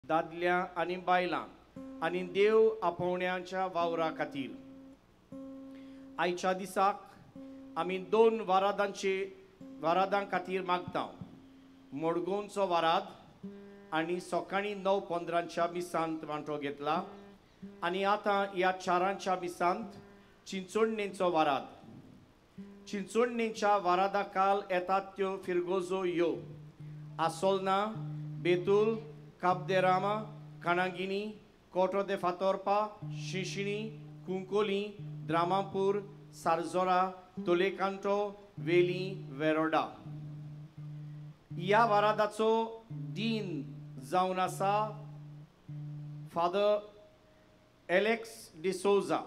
दादल्या आनी बायलां आनी देव आपोवण्याच्या वावरा खातीर। आयच्या दिसाक आमी दोन वारादां खातीर मागता। मडगांवचो वाराद आनी सकाळीं 9:15 मिसांत वांटो घेतला आनी आतां ह्या 4 मिसांत चिंचोडणेचो वाराद। चिंचोडणेच्या वारादा काल येतात त्यो फिरगोजो यो आसोलना, बेतूल, काबदेरामा, काणागिनी, कोटो दे फातोर्पा, शिशिणी, कुंकोली, द्रामापूर, सारजोरा, तोलेकांटो, वेली, वेरोडा। ह्या वारादाचो दीन जावन आसा फादर एलेक्स डिसोजा।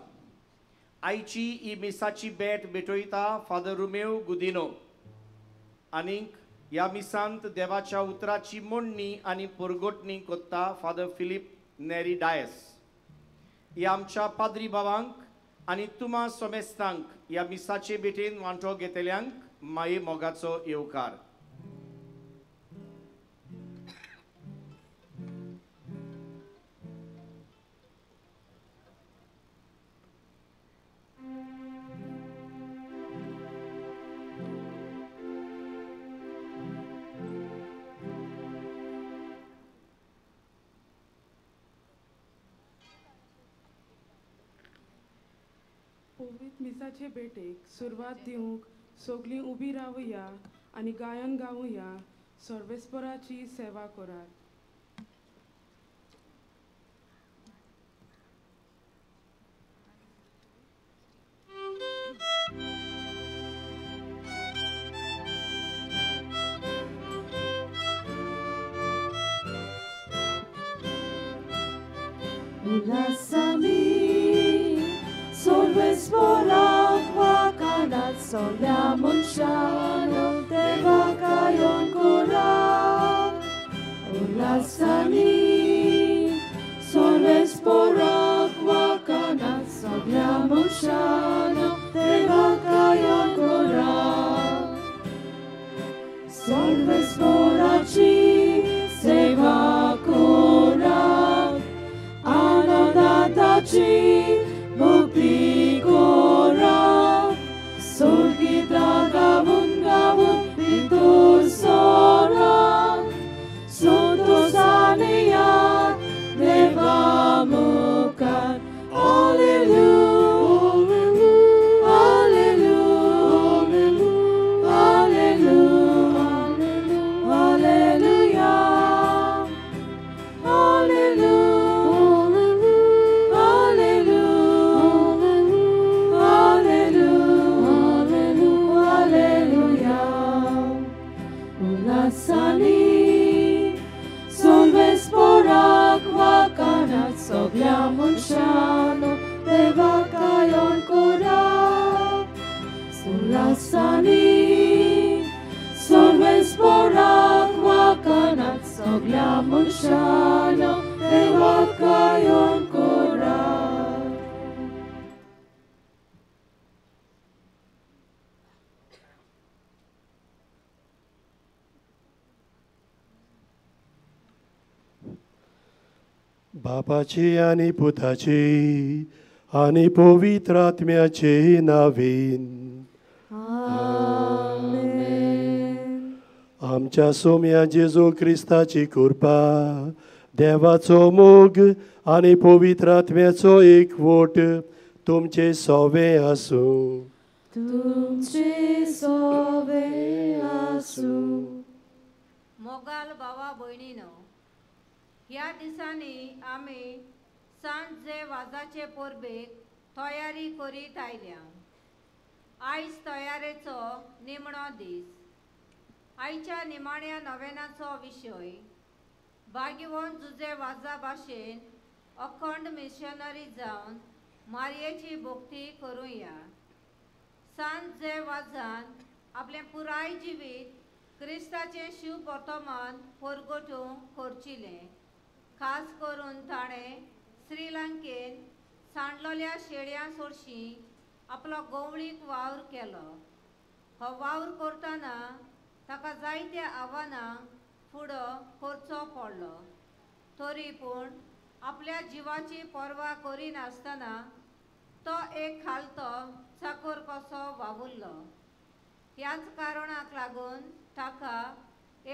आयची ही मिसाची भेट भेटयता फादर रुमेव गुदिनो आनीक ह्या मिसांत देवाच्या उतराची मोडणी आनी पुरगोटणी कोत्ता फादर फिलीप नेरी डायस। ह्या आमच्या पाद्री बाबांक आनी तुमा सोमेस्तांक ह्या मिसाचे भेटेन वांटो घेतल्यांक माये मोगाचो येवकार। पवित्र मिसाचे भेटेक सुरवात दिवंक सगळीं उबी रावया आनी गायन गावया सर्वेस्पराची सेवा करात। Soglia मनशानो देवाक येवन कोरात उल्हासांनी सर्वेस्पराक वाकानात सगळ्या मनशानो देवाक येवन कोरात सर्वेस्पराची सेवा कोरात आनंदाची मुक्ती कोरात सोर्गिता गावून गावून भितर सरात संतोशान याद देवा मुखार। Soglia मनशानो देवाक येवन कोरात उल्हासांनी सर्वेस्पराक वाकानात सगळ्या मनशानो देवाक येवन कोरात। बापाची आनी पुताची आनी पवित्र आत्म्याचे नावीन आमेन। आमच्या सोम्या जेजू क्रिस्ताची कृपा, देवाचो मोग आनी पवित्र आत्म्याचो एकवट तुमचे सोवे आसूं। तुमचे सोवे आसूं। मोगाल भावा भयणीनो, ह्या दिसांनी आमी सांजे वाजाचे परबेक तयारी करीत आयल्या। आयज तयारेचो निमणो दीस। आयच्या निमाण्या नवेनाचो विशय भाग्यवंत जुजे वाजा भाशेन अखंड मिशनरी जावन मारयेची भक्ती करुया। सांजे वाजान आपलें पुराय जिवीत क्रिस्ताचें शिव वर्तमान परगटूंक खर्चिलें। खास करून ताणें श्रीलंकेन सांडलोल्या शेळयां सोडशी आपलो गवळीक वावर केलो। हो वावर करतना ताका जायत्या आव्हानांक फुडो करचो पडलो। तरी पूण आपल्या जिवाची पर्वा करिनासतना तो एक खालतो चाकोर कसो वावुरलो. ह्याच कारणाक लागून ताका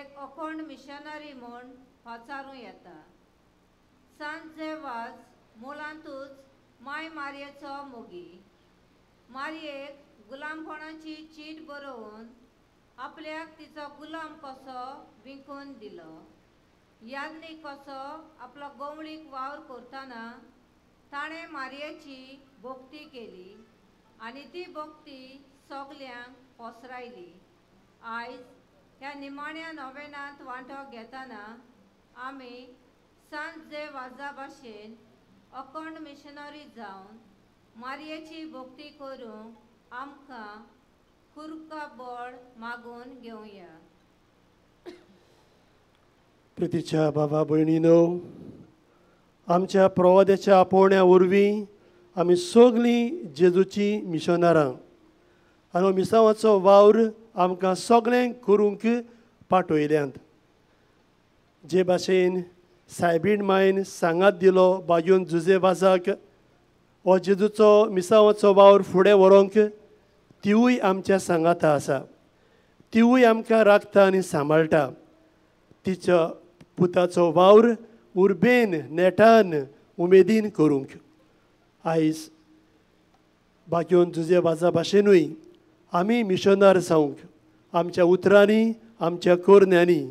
एक अखंड मिशनरी म्हूण पाचारूं येता. सांत जे वाज मुळांतूच माय मारयेचो मोगी. मारयेक गुलामपणाची चीट बरोवन आपल्याक तिचो गुलाम कसो विकून दिलो. याज्ञीक कसो आपलो गवळीक वावर करतना ताणें मारयेची भक्ती केली आनी ती भक्ती सगल्यांक पसरायली. आयज ह्या निमाण्या नोवेनांत वांटो घेतना आमी सांत जे वाजा भाशेन अखंड मिशनरी जावन मारयेची भक्ती करूंक आमकां खुर्का बळ मागून घेवया. प्रितीच्या बाबा भयणीनो, आमच्या प्रवाद्याच्या आपोवण्या वरवीं आमी सगळीं जेजूची मिशनारां आनी मिसांवाचो वावर आमकां सगळ्यांक करूंक पाठयल्यात. जे भाशेन सायबीण मायन सांगात दिलो बागेवन जुजे वाजाक हो जेजूचो मिसांवाचो वावर फुडें व्हरूंक तिवूय आमच्या सांगाता आसा. तिवूय आमकां राखता आनी सांबाळटा. तिच्या पुताचो वावर उर्बेन नेटान उमेदीन करूंक आयज बागेवन जुजे वाजा भाशेनूय आमी मिशनार जावंक आमच्या उतरांनी आमच्या कोरण्यांनी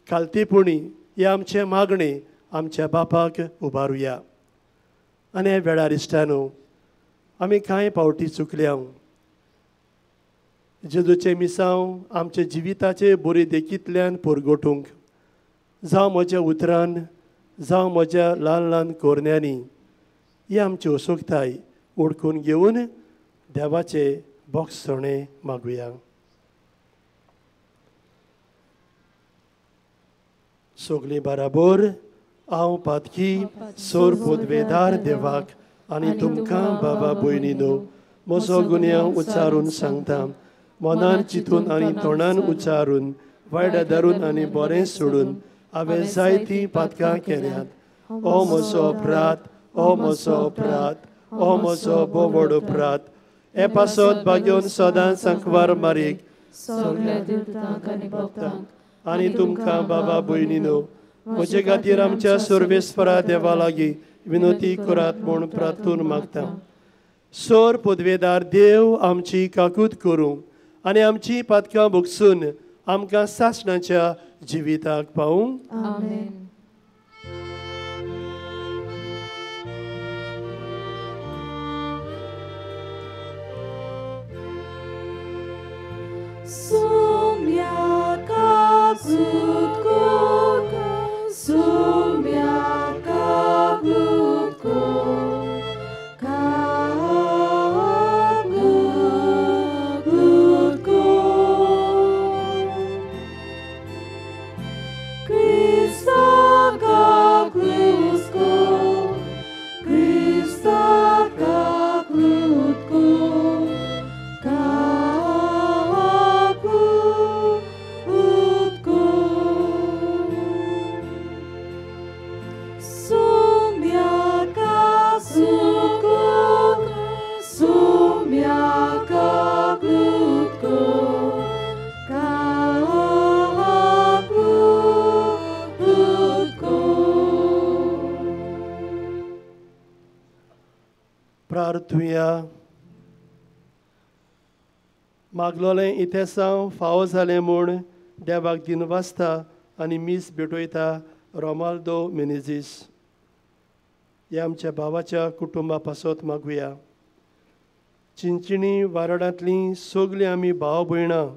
खालतेपणी हे आमचें मागणें आमच्या बापाक उबारुया. आनी ह्या वेळार इश्टानो आमी कांय पावटी चुकल्या. जेजूचें मिसांव आमच्या जिविताचे बरे देखींतल्यान परगटूंक जावं म्हज्या उतरान जावं म्हज्या ल्हान ल्हान कोरण्यांनी ही आमची असोकताय ओडकून घेवन देवाचे बोगसणें मागुया. सगळीं बराबर हांव पातकी सोर पोदवेदार देवाक आनी तुमकां बाबा भयणीनो म्हजो गुन्यांव उच्चारून सांगता. मनान चिंतून आनी तोंडान उच्चारून वायट धरून आनी बरें सोडून हांवें जायतीं पातकां केल्यात. ओ म्हजो अपराध, ओ म्हजो अपराध, ओ म्हजो बोवड अपराध. हे पासत बागेवन सदांच सांकवार मारीक सगळ्या देवतांक आनी भक्तांक आनी तुमकां बाबा भयणीनो म्हजे खातीर आमच्या सर्वेस्परा देवा लागीं विनोती करात म्हूण प्रार्थून मागता. सोर पदवेदार देव आमची काकूत करूं आनी आमची पातकां भोगसून आमकां सासणाच्या जिविताक पावूं. आमेन. प्रार्थुया. मागलोलें इतिहासांव फावो जालें म्हूण देवाक दिनवासता आनी मीस भेटयता रोमाल्दो मेनेजीस ह्या आमच्या भावाच्या कुटुंबा पासत मागुया. चिंचिणी वारडांतलीं सगळीं आमी भाव भयणां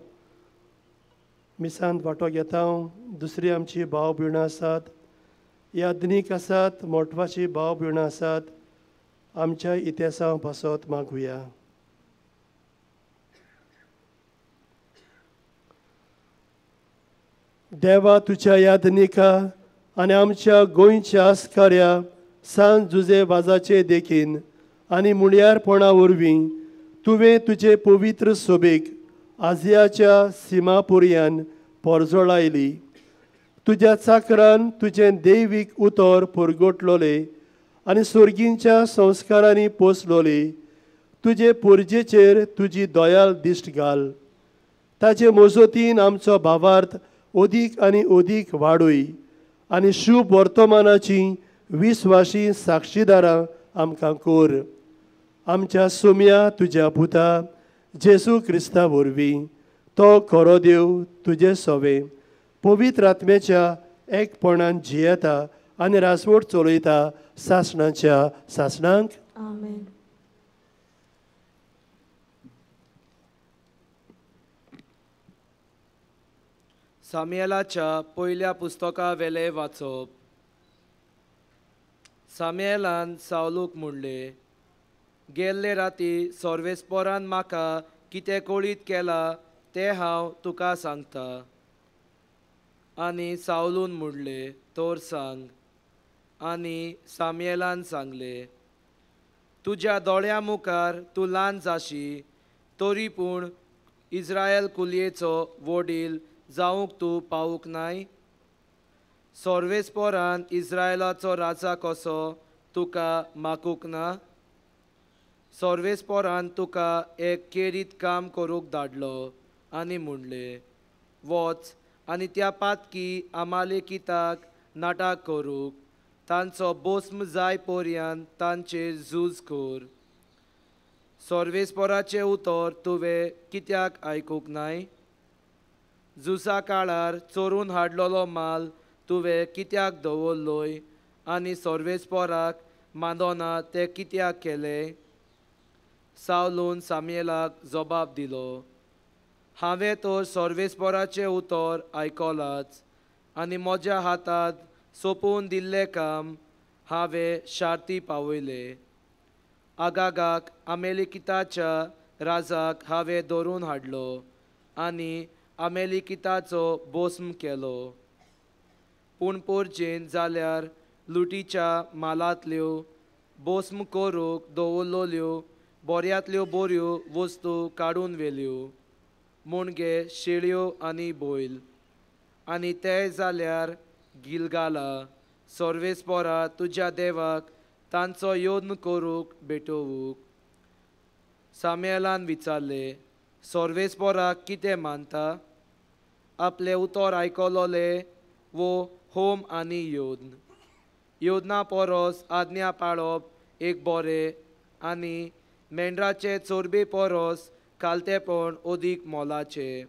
मिसांत वांटो घेता. दुसरी आमची भाव भयणां आसात, यादनीक आसात, मोटवाची भाव भयणां आसात. आमच्या इतिहासा पासत मागुया. देवा तुज्या यादनिका आनी आमच्या गोंयच्या आस्काऱ्या सांत जुजे वाजाचे देखीन आनी मुणयारपणा वरवीं तुवें तुजे पवित्र सोबेक आजियाच्या सीमापुर्यान पोरजोळायली. तुज्या चाकरान तुजें दैवीक उतर पुरगोटलोले आनी सोर्गींच्या संस्कारांनी पोसलोले तुजे पुरजेचेर तुजी दयाल दिश्ट घाल. ताचे मजतीन आमचो भावार्थ अदीक आनी अदीक वाडय आनी शुभ वर्तमानाची विस्वाशी साक्षीदारां आमकां कर. आमच्या सुम्या तुज्या पुता जेजू क्रिस्ता वरवीं तो खरो देव तुजे सवे पवित्र आत्म्याच्या एकपणान जियेता आनी रासवट चलयता सासणाच्या सासणांक. आमेन. सामुएलाच्या पयल्या पुस्तका वेले वाचप. सामुएलान सावलूक म्हणलें, गेल्ले राती सर्वेस्परान म्हाका कितें कळीत केलां तें हांव तुका सांगता. आनी सावलून म्हणलें, तर सांग. आनी सामुएलान सांगलें, तुज्या दोळ्यां मुखार तूं ल्हान जाशी, तरी पूण इस्रायल कुलयेचो वडील जावंक तूं पावूंक नाय. सर्वेस्परान इस्रायलाचो राजा कसो तुका मागूंक ना. सर्वेस्परान तुका एक केरीत काम करूंक धाडलो आनी म्हणलें, वच आनी त्या पातकी आमालेकिताक नाटक करूंक तांचो बोस्म जाय पर्यंत तांचेर झूज कर. सर्वेस्पराचें उतर तुवें कित्याक आयकूंक नाय? झुजा काळार चोरून हाडलेलो माल तुवें कित्याक दवरलोय आनी सर्वेस्पराक मानना तें कित्याक केलें? सावलून सामुएलाक जबाब दिलो, हांवें तर सर्वेस्पराचें उतर आयकलाच आनी म्हज्या हातांत सोंपोवन दिल्लें काम हांवें शार्ती पावयलें. आगागाक आमेलिकिताच्या राजाक हांवें धरून हाडलो आनी आमेलिकिताचो बोस्म केलो. पूण पोरजेन जाल्यार लुटीच्या मालांतल्यो बोस्म करूंक दवरलेल्यो बऱ्यांतल्यो बऱ्यो वस्तू काडून व्हेल्यो, मुणगे शेळयो आनी बैल. आनी ते जाल्यार गिलगाला सर्वेस्परा तुज्या देवाक तांचो यत्न करूंक भेटोवूंक. सामुएलान विचारलें, सर्वेस्पराक कितें मानता? आपलें उतर आयकलोलें वो होम आनी योद्न? योजना परस आज्ञा पाळप एक बरें आनी मेंढराचे चोरबे परस खालतेपण अदीक मोलाचें.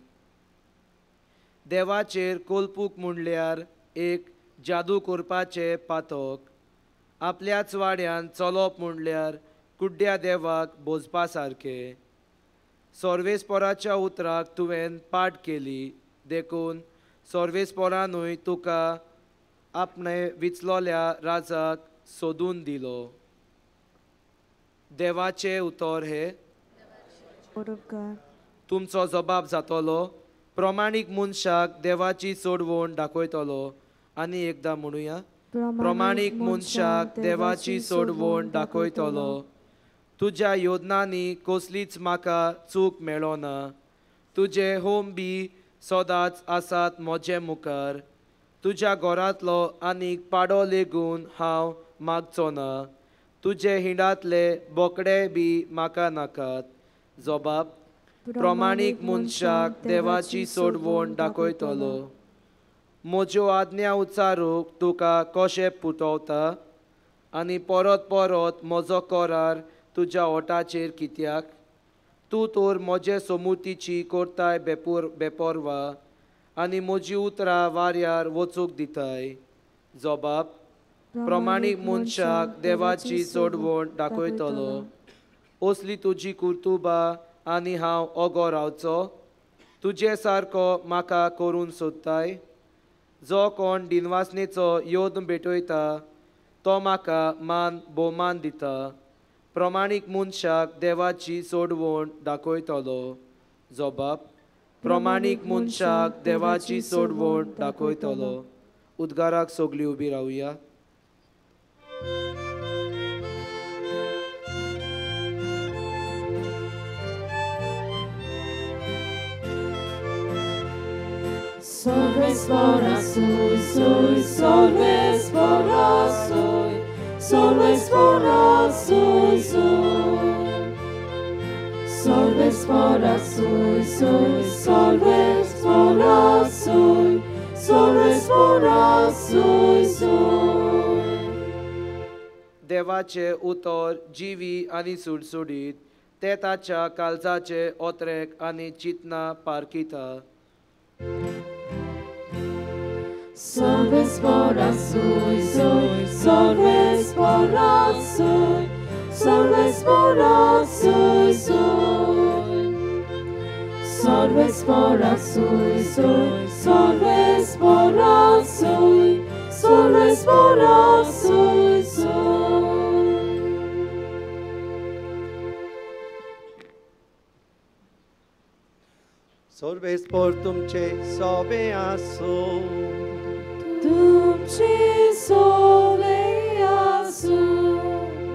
देवाचेर कोलपूक म्हणल्यार एक जादू करपाचें पातक. आपल्याच वाड्यान चलप म्हणल्यार कुड्ड्या देवाक बोजपा सारकें. सर्वेस्पराच्या उतराक तुवें पाठ केली, देखून सर्वेस्परानूय तुका आपणे विचलोल्या राजाक सोदून दिलो. देवाचें उतर हें. तुमचो जबाब जातलो, प्रमाणीक मनशाक देवाची सोडवण दाखयतलो. आनी एकदां म्हणुया, प्रमाणीक मनशाक देवाची सोडवण दाखयतलो. तुज्या योजनांनी कसलीच म्हाका चूक मेळना. तुजें होम बी सदांच आसात म्हजे मुखार. तुज्या घरांतलो आनीक पाडो लेगून हांव मागचो ना. तुजे हिंडांतले बोकडे बी म्हाका नाकात. जबाब, प्रमाणीक मनशाक देवाची सोडवण दाखयतलो. म्हज्यो आज्ञा उच्चारूंक तुका कशें पुटवता आनी परत परत म्हजो करार तुज्या ओठाचेर कित्याक? तूं तर म्हजे समुतीची करताय बेपोरवा आनी म्हजी उतरां वाऱ्यार वचूंक दिताय. जबाब, प्रमाणीक मनशाक देवाची सोडवण दाखयतलो. असली तुजी कुर्तुबां आनी हांव ओगो रावचो? तुजे सारको म्हाका करून सोदताय? जो कोण दिनवासनेचो योद्न भेटयता तो म्हाका मान भोवमान दिता. प्रमाणीक मनशाक देवाची सोडवण दाखयतलो. जबाब, प्रमाणीक मनशाक देवाची सोडवण दाखयतलो. उद्गाराक सगळीं उबी रावया. Solves sui, sui, solves sui, solves sui, sui. Solves sui, sui, solves sui, solves sui, sui. देवाचे उतर जिवी आनी सुडसुडीत ते ताच्या काळजाचे ओत्रेक आनी चिंतना पारखिता. Solves sui, sui, solves sui, solves sui, sui. Solves sui, sui, solves sui, solves sui, sui. Solves por तुमचे सोबे आसो. तुमचे सोबे आसो.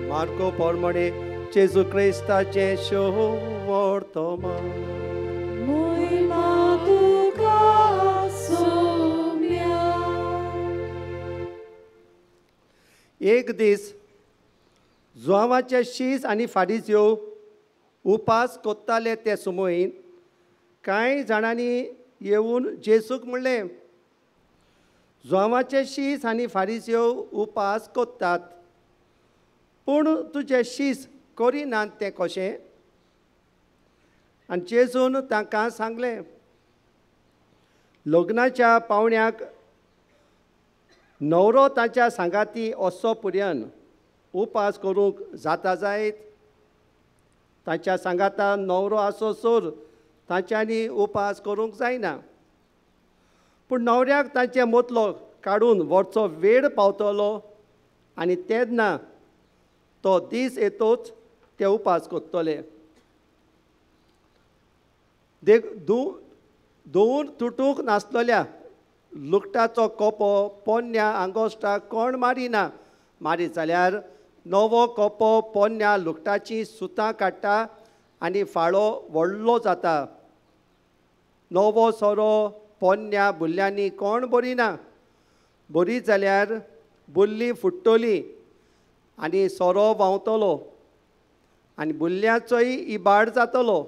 मार्को प्रमाणे जेजू क्रिस्ताचें शुभवर्तमान. मोहिमा तुका सोम्या. एक दीस जुआंवाचे शीस आनी फारीज्यो उपास कोत्ताले ते सुमयन कांय जाणांनी येवन जेजूक म्हणलें, जुआंवाचे शीस आनी फारीज्यो उपास कोत्तात, पूण तुजे शीस करिनात तें कशें? आनी जेजून तांकां सांगलें, लग्नाच्या पावण्याक न्हवरो ताच्या सांगाती असो पर्यंत उपास करूंक जाता जायत? ताच्या सांगाता न्हवरो आसो सोर तांच्यांनी उपास करूंक जायना. पूण न्हवऱ्याक तांचे मोतलो काडून व्हरचो वेळ पावतलो आनी तेन्ना तो दीस येतोच ते उपास करतले. देख धुवून तुटूंक नासलेल्या लुगटाचो कोपो पोन्न्या आंगोस्टाक कोण मारिना, मारीत जाल्यार नवो कोपो पोन्न्या लुगटाचीं सुतां काडटा आनी फाळो व्हडलो जाता. नवो सोरो पोन्न्या बुल्ल्यांनी कोण बरिना, बरी जाल्यार बुल्ली फुट्टली आनी सोरो व्हांवतलो आनी बुल्ल्याचोय इबाड जातलो.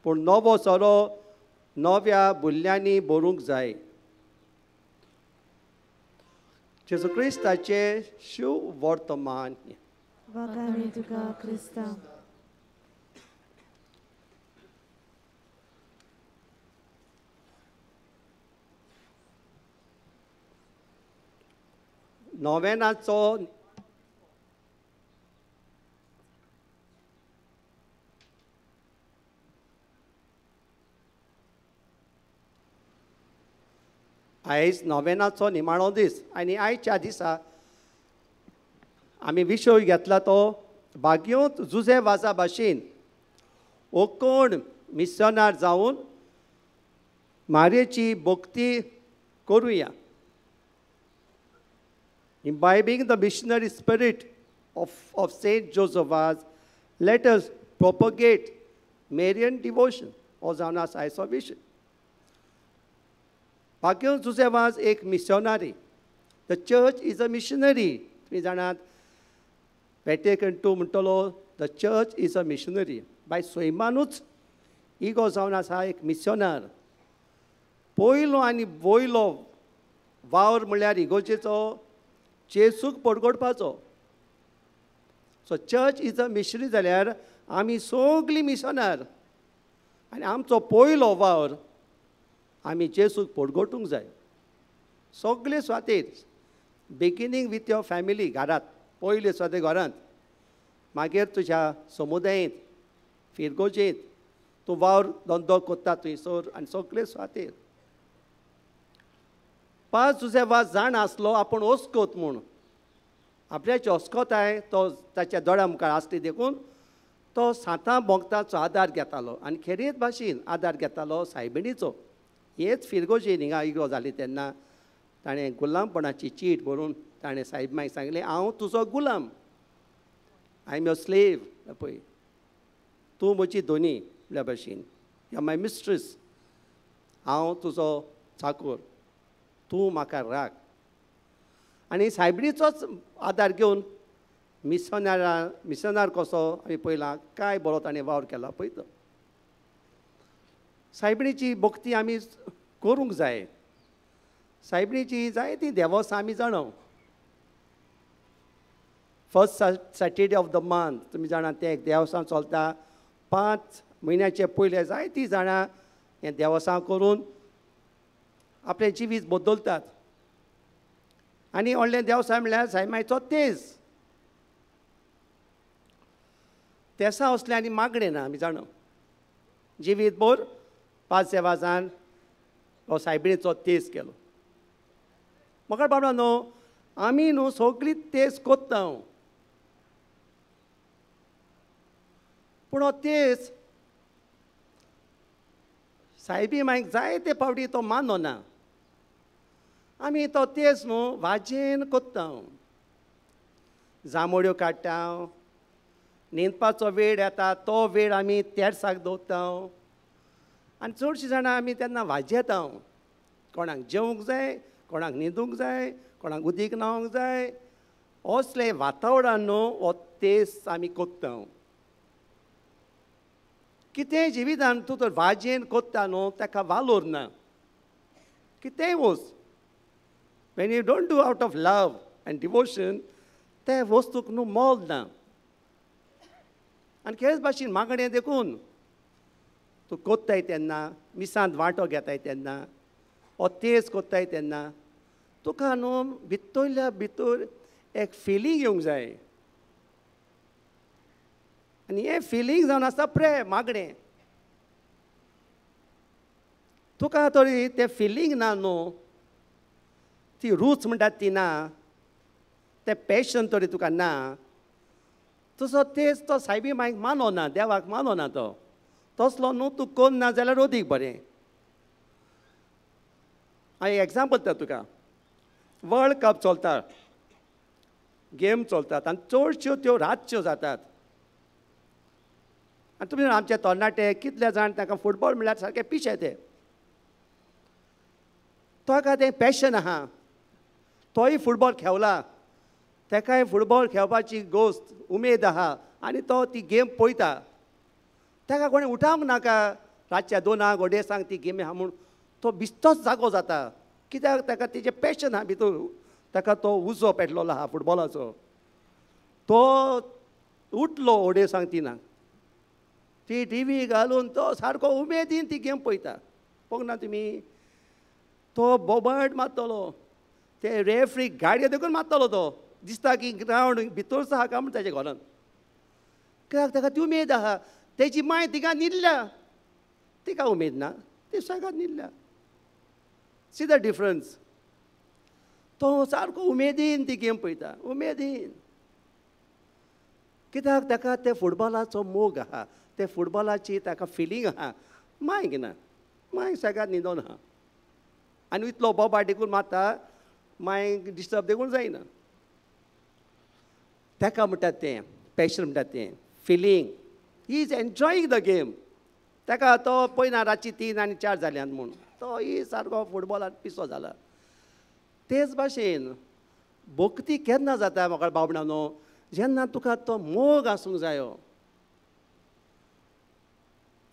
पूण नवो सोरो नव्या बुल्ल्यांनी भरूंक जाय. जेजू क्रिस्ताचें शुभवर्तमान. वाखाणी तुका क्रिस्ता. नोवेनाचो आयज नोवेनाचो निमाणो दीस आनी आयच्या दिसा आमी विशय घेतला तो भाग्योंत जुझे वाजा भाशेन ओ कोण मिशनार जावन मारयेची भक्ती करुया. Imbibing the missionary spirit of Saint Joseph Vaz, let us propagate Marian devotion, हो जावन आसा आयचो विशय. भाग्योंत जुझे वाज एक missionary. The church is a missionary. तुमी जाणात वेटिकन टू म्हणटलो the church is a missionary. बाय सैमानूच इगो जावन आसा एक मिशनर. पयलो आनी वयलो वावर म्हणल्यार इगोजेचो जेजूक पडगोडपाचो. So church is a missionary जाल्यार आमी सगळीं मिशनर आनी आमचो पयलो वावर आमी जेजूक पडगोटूंक जाय सगळे सुवातेर. बिगिनींग विथ your family, घरांत पयले सुवातेर घरांत, मागीर तुज्या समुदायेंत, फिरगोजेंत, तूं वावर धंदो करता थंयसर आनी सगळे सुवातेर. पांच जुझे वाज जाण आसलो आपूण ओस्कोत म्हूण, आपल्याची अस्कोताय तो ताच्या दोळ्या मुखार आसली देखून तो सांतां भोंगताचो आदार घेतालो आनी खेरीत भाशेन आदार घेतालो सायबिणीचो. हेच फिरगोजेन हिंगा इगो जाली तेन्ना ताणें गुलामपणाची चीट बरोवन ताणें सायब मायक सांगलें, हांव तुजो गुलाम, I am your slave. पळय तूं म्हजी धोनी म्हणल्या भाशेन, you are my mistress. हांव तुजो चाकोर, तूं म्हाका राख. आनी सायबिणीचोच आदार घेवन मिशनार कसो आमी पळयला काय बरो ताणें वावर केला पळय तो. सायबिणीची भक्ती आमी करूंक जाय. सायबिणीची जायती देवसां आमी जाणा. First Saturday of the month तुमी जाणा तें एक देवसां चलता. 5 म्हयन्याचे पयले जायतीं जाणां हें देवसां करून आपलें जिवीत बदलतात. आनी व्हडलें देवसां म्हणल्यार सायमायचो तेज. तेसां असलें आनी मागणें ना आमी जाणा. जिवीत भर 5 वाजान हो सायबिणीचो तेज केलो. म्हाका बाबा न्हू आमी न्हू सगळीं तेज कोत्ता, पूण हो तेज सायबी मायक जायते फावटी तो मानना. आमी तो तेज न्हू वाजेन कोत्ता, जांबोड्यो काडटा, न्हिदपाचो वेळ येता तो वेळ आमी तेर्साक दवरता आनी चडशीं जाणां आमी तेन्ना वाजेता. कोणाक जेवंक जाय, कोणाक न्हिदूंक जाय, कोणाक उदीक न्हावंक जाय. असलें वातावरण न्हू हो तेज आमी कोत्ता. कितेंय जिवितान तूं तर वाजेन कोत्ता न्हू ताका वालोर ना. कितेंय वस्त when you don't do out of love and devotion ते वस्तूक न्हू मोल ना. आनी खेळच भाशेन मागणें देखून तूं कोत्ताय तेन्ना, मिसांत वांटो घेताय तेन्ना, हो तेज कोत्ताय तेन्ना तुका न्हू भितरल्या भितर एक फिलींग येवंक जाय. आनी हें फिलींग जावन आसता प्रेम, मागणें. तुका तरी तें फिलींग ना न्हू, ती रूच म्हणटात ती ना, तें पॅशन तरी तुका ना, तसो तेज तो सायबी मायक मानना, देवाक मानना तो. तसलो न्हू तूं कोन्न ना जाल्यार अदीक बरें. हांव एग्जाम्पल दिता तुका. वर्ल्ड कप चलता, गेम चलतात आनी चडश्यो त्यो रातच्यो जातात. आनी तुमी आमचे तरणाटे कितले जाण तांकां फुटबॉल म्हणल्यार सारकें पिशे ते. ताका तें पॅशन आहा, तोय फुटबॉल खेळला, ताकाय फुटबॉल खेळपाची गोश्ट उमेद आहा आनी तो ती गेम पळयता. ताका कोणें उठावंक नाका रातच्या 2 अडेजांक ती गेम आहा म्हूण तो बिस्तोच जागो जाता. कित्याक ताका तेजें पॅशन आहा भितर, ताका तो उजो पेटलेलो आहा फुटबॉलाचो. तो उठलो 2:30 3 ती टिवी घालून तो सारको उमेदीन ती गेम पळयता. पळोवंक ना तुमी, तो बोबाट मारतलो, ते रेफ्री गाडयो देखून मारतलो. तो दिसता की ग्रावंड भितरच आहा काय म्हूण ताच्या घरान. कित्याक ताका ती उमेद आहा. तेजी माय तिका न्हिदल्या, तिका उमेद ना, ती सगळ्यात न्हिदल्या. See the difference. तो सारको उमेदीन ती गेम पळयता, उमेदीन. कित्याक ताका ते फुटबॉलाचो मोग आहा, ते फुटबॉलाची ताका फिलींग आहा. मायक ना, मायक सगळ्यात न्हिदोन आहा आनी इतलो बोबाट देखून मारता, मायक डिस्टर्ब देखून जायना. ताका म्हणटात तें पॅशन, म्हणटात तें feeling. He is enjoying the game. ताका तो पळयना रातची 3 आनी 4 जाल्यान म्हूण, तो ही सारको फुटबॉलान पिसो जाला. तेच भाशेन भक्ती केन्ना जाता म्हाका बाबडानो, जेन्ना तुका तो मोग आसूंक जायो.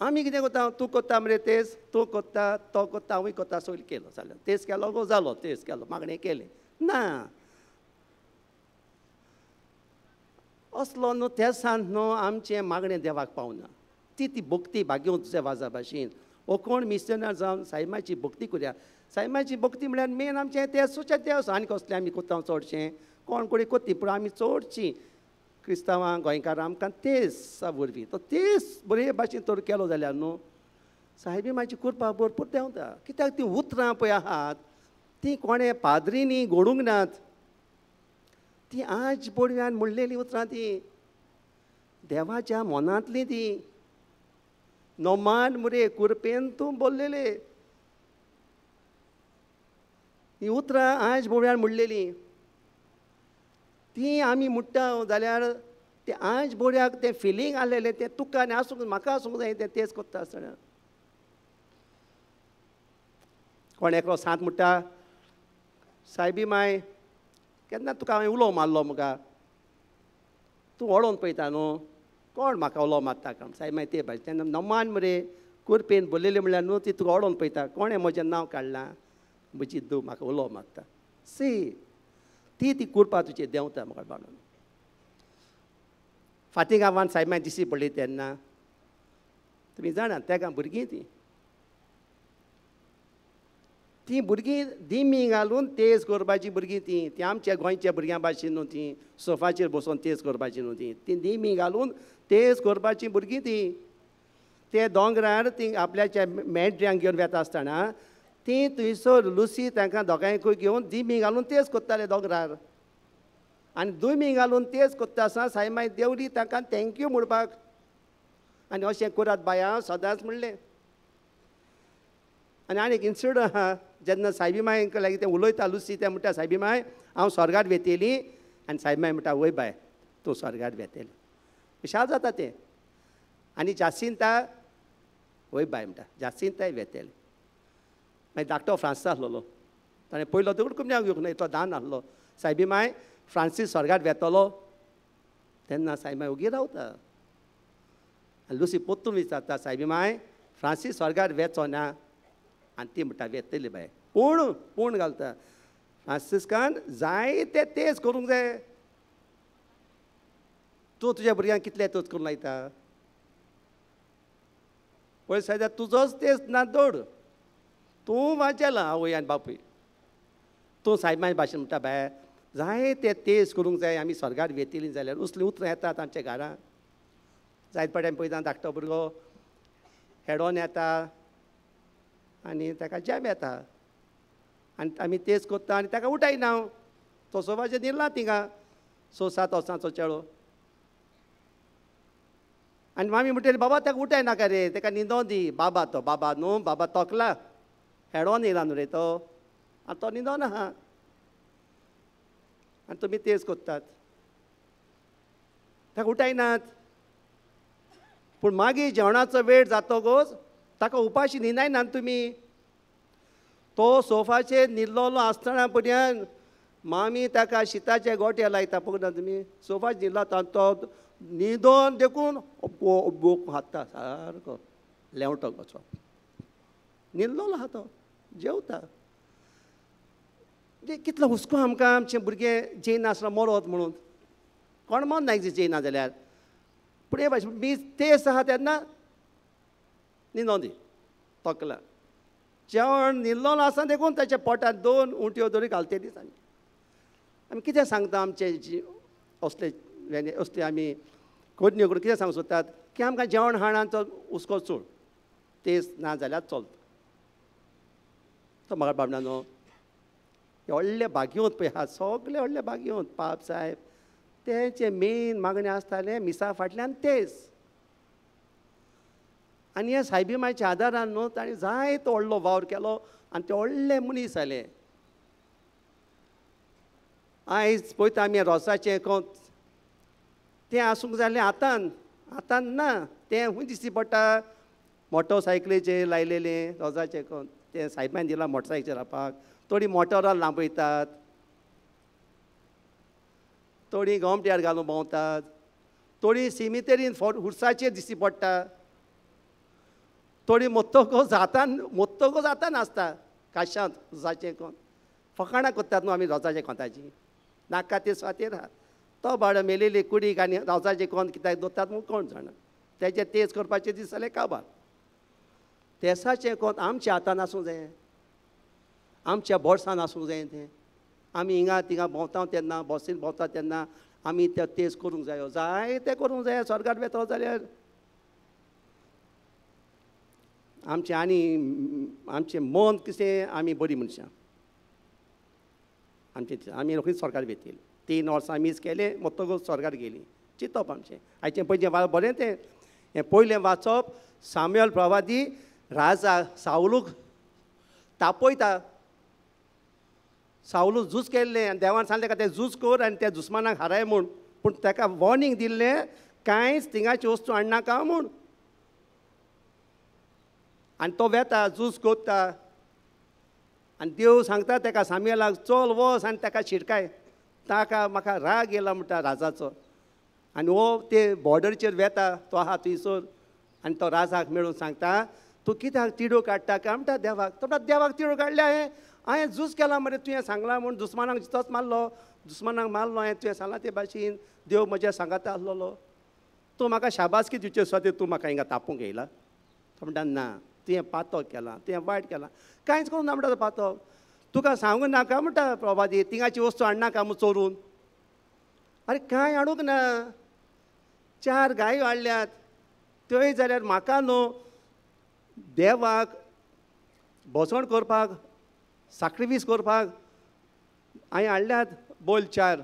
आमी कितें करता, तूं कोत्ता मरे तेज, तूं कोत्ता, तो कोत्ता, हांवूय कोत्ता, सगळें केलो जाल्यार तेज केलो गो जालो, तेज केलो, मागणें केलें ना. असलो न्हू तेसान न्हू आमचें मागणें देवाक पावना. ती ती भक्ती भाग्योवन तुज्या वाजा भाशेन हो कोण मिशनर जावन सायमाची भक्ती करुया. सायमाची भक्ती म्हळ्यार मेन आमचें तें सुचें देवस. आनी कसलें आमी कोत्ता चडशें कोण कोणी कोत्ती, पूण आमी चडशीं क्रिस्तांवां गोंयकारां आमकां तेज वरवीं तो तेज बरे भाशेन तर केलो जाल्यार न्हू सायबी मायची कृपा भरपूर देंवता. कित्याक तीं उतरां पळय आहात तीं कोणें पाद्रींनी घडूंक नात, ती आज बोडव्यान म्हणलेलीं उतरां तीं देवाच्या मनांतलीं. ती नोमान मुरे कुरपेन तूं बोल्लेले हीं उतरां आज बोडव्यान म्हणलेलीं ती आमी म्हणटा जाल्यार तें आज बोड्याक तें फिलींग आसलेलें तें तुका आनी आसूंक म्हाका आसूंक जाय तें तेच कोत्ता आसतना. कोण एकलो सांत म्हणटा, सायबी माय केन्ना तुका हांवें उलो मारलो म्हाका, तूं वळोन पळयता न्हू, कोण म्हाका उलो मारता काम? सायब माय ते भाशेन तेन्ना नमान मरे कुरपेन बोललेली म्हणल्यार न्हू ती तुका वळोन पळयता, कोणें म्हजें नांव काडलां, म्हजी दू म्हाका उलो मारता. सी ती ती कुरपा तुजी देंवता म्हाका बाळून. फाटीं गांवान सायब माय दिश्टी पडली तेन्ना तुमी जाणा तेका भुरगीं ती तीं भुरगीं दिमी घालून तेज करपाची भुरगीं ती ती आमच्या गोंयच्या भुरग्यां भाशेन न्हू, ती सोफाचेर बसून तेज करपाची न्हू, ती ती दिमी घालून तेज करपाची भुरगीं ती. ते दोंगरार ती आपल्याच्या मेंढऱ्यांक घेवन वेता आसतना ती थंयसर लुसी तांकां दोगांयकूय घेवन दिमी घालून तेज करताले दोंगरार. आनी दिमी घालून तेज करता आसतना सायब माय देवली तांकां thank you म्हणपाक. आनी अशें करात बाया सदांच म्हणलें. आनी आनी एक इन्सिडंट आहा, जेन्ना सायबी मांयक लागीं तें उलयता लुसी, तें म्हणटा सायबी माय हांव स्वर्गार वेतेली. आनी सायब माय म्हणटा वय बाय तूं स्वर्गार वेतेली. विशाल जाता तें. आनी जासिंता वय बाय म्हणटा जासिंताय वेतेली. मागीर धाकटो फ्रांसीस आसलेलो, ताणें पयलो दगड कुमण्याक घेवंक ना, इतलो दान आसलो. सायबी माय फ्रांसीस स्वर्गार वेतलो तेन्ना सायब माय ओगी रावता. आनी लुसी पोत्तून विचारता सायबी माय फ्रांसीस स्वर्गार वेचो ना? आनी ती म्हणटा वेतली बाय, पूण पूण घालता फ्रांसिस्कान जायते तेज करूंक जाय. तूं तुज्या भुरग्यांक कितले तेज करूंक लायता? पळय सायब तुजोच तेज ना दोड, तूं वाचेला आवय आनी बापूय. तूं सायब माय भाशेन म्हणटा बाय जायते तेज करूंक जाय, आमी स्वर्गार वेतली जाल्यार. उसलीं उतरां येतात आमच्या घरांत. जायत फावटी आमी पळयता धाकटो भुरगो हेडोन येता आनी ताका जॅम येता आनी आमी तेज करता आनी ताका उठायना. तो सोफाचेर न्हिदला थिंगा 6-7 वर्सांचो चेडो. आनी मामी म्हणटली बाबा ताका उठायनाका रे, ताका न्हिदों दी. बाबा तो बाबा न्हू, बाबा तोकला हेडोन येयला न्हू रे तो, आनी तो न्हिदोन आहा. आनी तुमी तेज करतात, ताका उठायनात. पूण मागीर जेवणाचो वेळ जातकच ताका उपाशी न्हिदायनात तुमी. तो सोफाचेर न्हिदलेलो आसतना पर्यंत मामी ताका शिताचे गोटे लायता. पळयना तुमी, सोफाचेर न्हिदला तो न्हिदोन देखून बोक हाता सारको लेंवटो कसो न्हिदलेलो आहा तो, जेवता. कितलो हुस्को आमकां आमचे भुरगे जेयनासतना मरत म्हणून. कोण मन नायक जेयना जाल्यार, पूण हे भाशेन मीस तेज आहा तेन्ना न्हिदों दी तकला. जेवण न्हिदलेलो आसा देखून ताच्या पोटांत 2 उंटयो तरी घालते दिसांनी. आमी कितें सांगता आमचे असले असले आमी कोडण्यो करून कितें सांगूंक सोदतात की आमकां जेवण खाणांचो हुस्को चड, तेज ना जाल्यार चलता. तो म्हाका बाबडा न्हू व्हडले भाग्योत पळय आहा, सगळे व्हडले भाग्योत पाप साहेब तेंचे मेन मागणें आसतालें मिसा फाटल्यान तेज. आनी ह्या सायबी मायच्या आदारान न्हू ताणें जायतो व्हडलो वावर केलो आनी ते व्हडले मनीस जाले. आयज पळयता आमी रोसाचें कोंत तें आसूंक जालें हातान, हातान ना तें खूंय दिश्टी पडटा मोटरसायकलीचेर लायलेलें रोजाचें कोंत तें सायबान दिलां मोटरसायकलीचेर रावपाक. थोडीं मोटरां लांबयतात, थोडीं गोमट्यार घालून भोंवतात, थोडीं सिमितेरीन हुर्साचेर दिश्टी पडटा, थोडीं मोत्तकोच हातान मोत्तकोच हातान आसता काशांत रोजाचें कोंत. फकाणां करतात न्हू आमी रोजाच्या कोंताची, नाका ते सुवातेर आहा. तो बाळ मेलेली कुडीक आनी रोजाचें कोंत कित्याक दवरतात म्हूण कोण जाणा. तेजें तेज करपाचें दीस जालें काबार. तेसाचें कोंत आमच्या हातान आसूंक जाय, आमच्या बोर्सान आसूंक जाय. तें आमी हिंगा थिंगा भोंवता तेन्ना, बसीन भोंवता तेन्ना आमी ते तेज करूंक जायो, जाय तें करूंक जाय. स्वर्गार वेतलो जाल्यार आमचें आनी आमचें मन कितें, आमी बरीं मनशां आमचें, आमी रोखडीच स्वर्गार वेतली. 3 वर्सां मीस केलें मोत्तकूच स्वर्गार गेलीं. चिंतप आमचें आयचें पयचें बरें तें. हें पयलें वाचप सामुएल प्रवादी राजा सावलूक तापयता. सावलू झूज केल्लें आनी देवान सांगलें ताका तें झूज कर आनी त्या दुस्मानाक हाराय म्हूण. पूण ताका वॉर्निंग दिल्लें कांयच थिंगाची वस्तू हाडनाका म्हूण. आनी तो वेता झूज करता. आनी देव सांगता ताका सामुएलाक चल वच आनी ताका शिटकाय, ताका म्हाका राग येयला म्हणटा राजाचो. आनी हो ते बॉर्डरचेर वेता तो आहा थंयसर आनी तो राजाक मेळून सांगता तूं कित्याक तिडो काडटा काय म्हणटा देवाक. तो म्हणटा देवाक तिडो काडल्या हांवें, हांवें झूज केला मरे, तुवें सांगलां म्हूण दुस्मानाक जितोच मारलो, दुस्मानाक मारलो हांवें, तुवें सांगलां ते भाशेन देव म्हज्या सांगाता आसलेलो, तूं म्हाका शाबासकी दिवचे सुवातेर तूं म्हाका हिंगा तापूंक येयला. तो म्हणटा ना, तुवें पातक केलां, तुवें वायट केलां, कांयच करूंक ना म्हणटा तो पातक, तुका सांगूंक नाका म्हणटा प्रभादी, तिंगाची वस्तू हाडनाका म्हूण चोरून. आरे कांय हाडूंक ना, 4 गायो हाडल्यात, त्योय जाल्यार म्हाका न्हू देवाक भोसवण करपाक साक्रिफीस करपाक हांवें हाडल्यात बोल 4.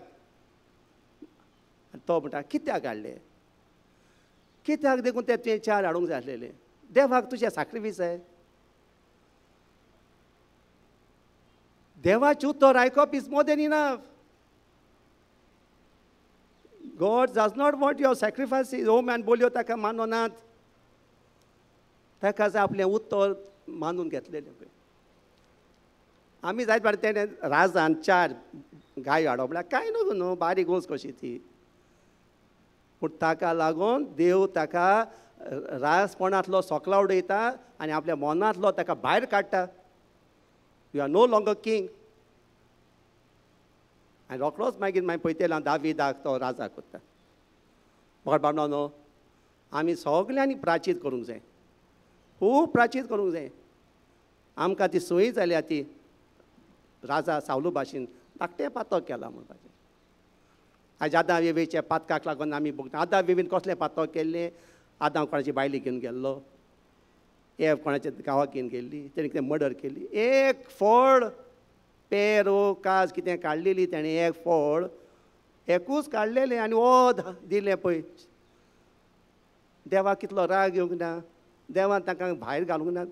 तो म्हणटा कित्याक हाडले, कित्याक देखून ते तुवें 4 हाडूंक जाय आसलेले, देवाक तुजें साक्रिफीस आहे. देवाचें उतर आयकप is more than enough. God does not want your sacrifices. हो मॅन बोलयो ताका मानोनात, ताका जाय आपलें उत्तर मानून घेतलेलें. पळय आमी जायत पाट तेणें राजान 4 गायो हाडप म्हळ्यार कांय न्हू न्हू, बारीक गोस कशी ती, पूण ताका लागून देव ताका राजपणांतलो सोकला उडयता आनी आपल्या मनांतलो ताका भायर काडटा. You are no longer king. आनी रोकडोच मागीर मागीर पळयतले हांव दावीदाक तो राजा करता. म्हाका बाबा न्हू आमी सगल्यांनी प्राचीत करूंक जाय, खूब प्राचीत करूंक जाय. आमकां ती संवय जाल्या ती राजा सावलू भाशेन धाकटें पातक केलां म्हणपाचें. आयज आदां वेवेच्या पातकाक लागून आमी भोगता. आदां वेवीन कसलें पातक केल्लें? आदां कोणाची बायली घेवन गेल्लो, एव कोणाच्या गांवाक घेवन गेल्ली, तेणें कितें मर्डर केली. एक फळ पेर काज कितें काडलेली तेणें, एक फळ एकूच काडलेलें आनी वद दिलें. पळय देवाक कितलो राग येवंक ना, देवान तांकां भायर घालूंक ना.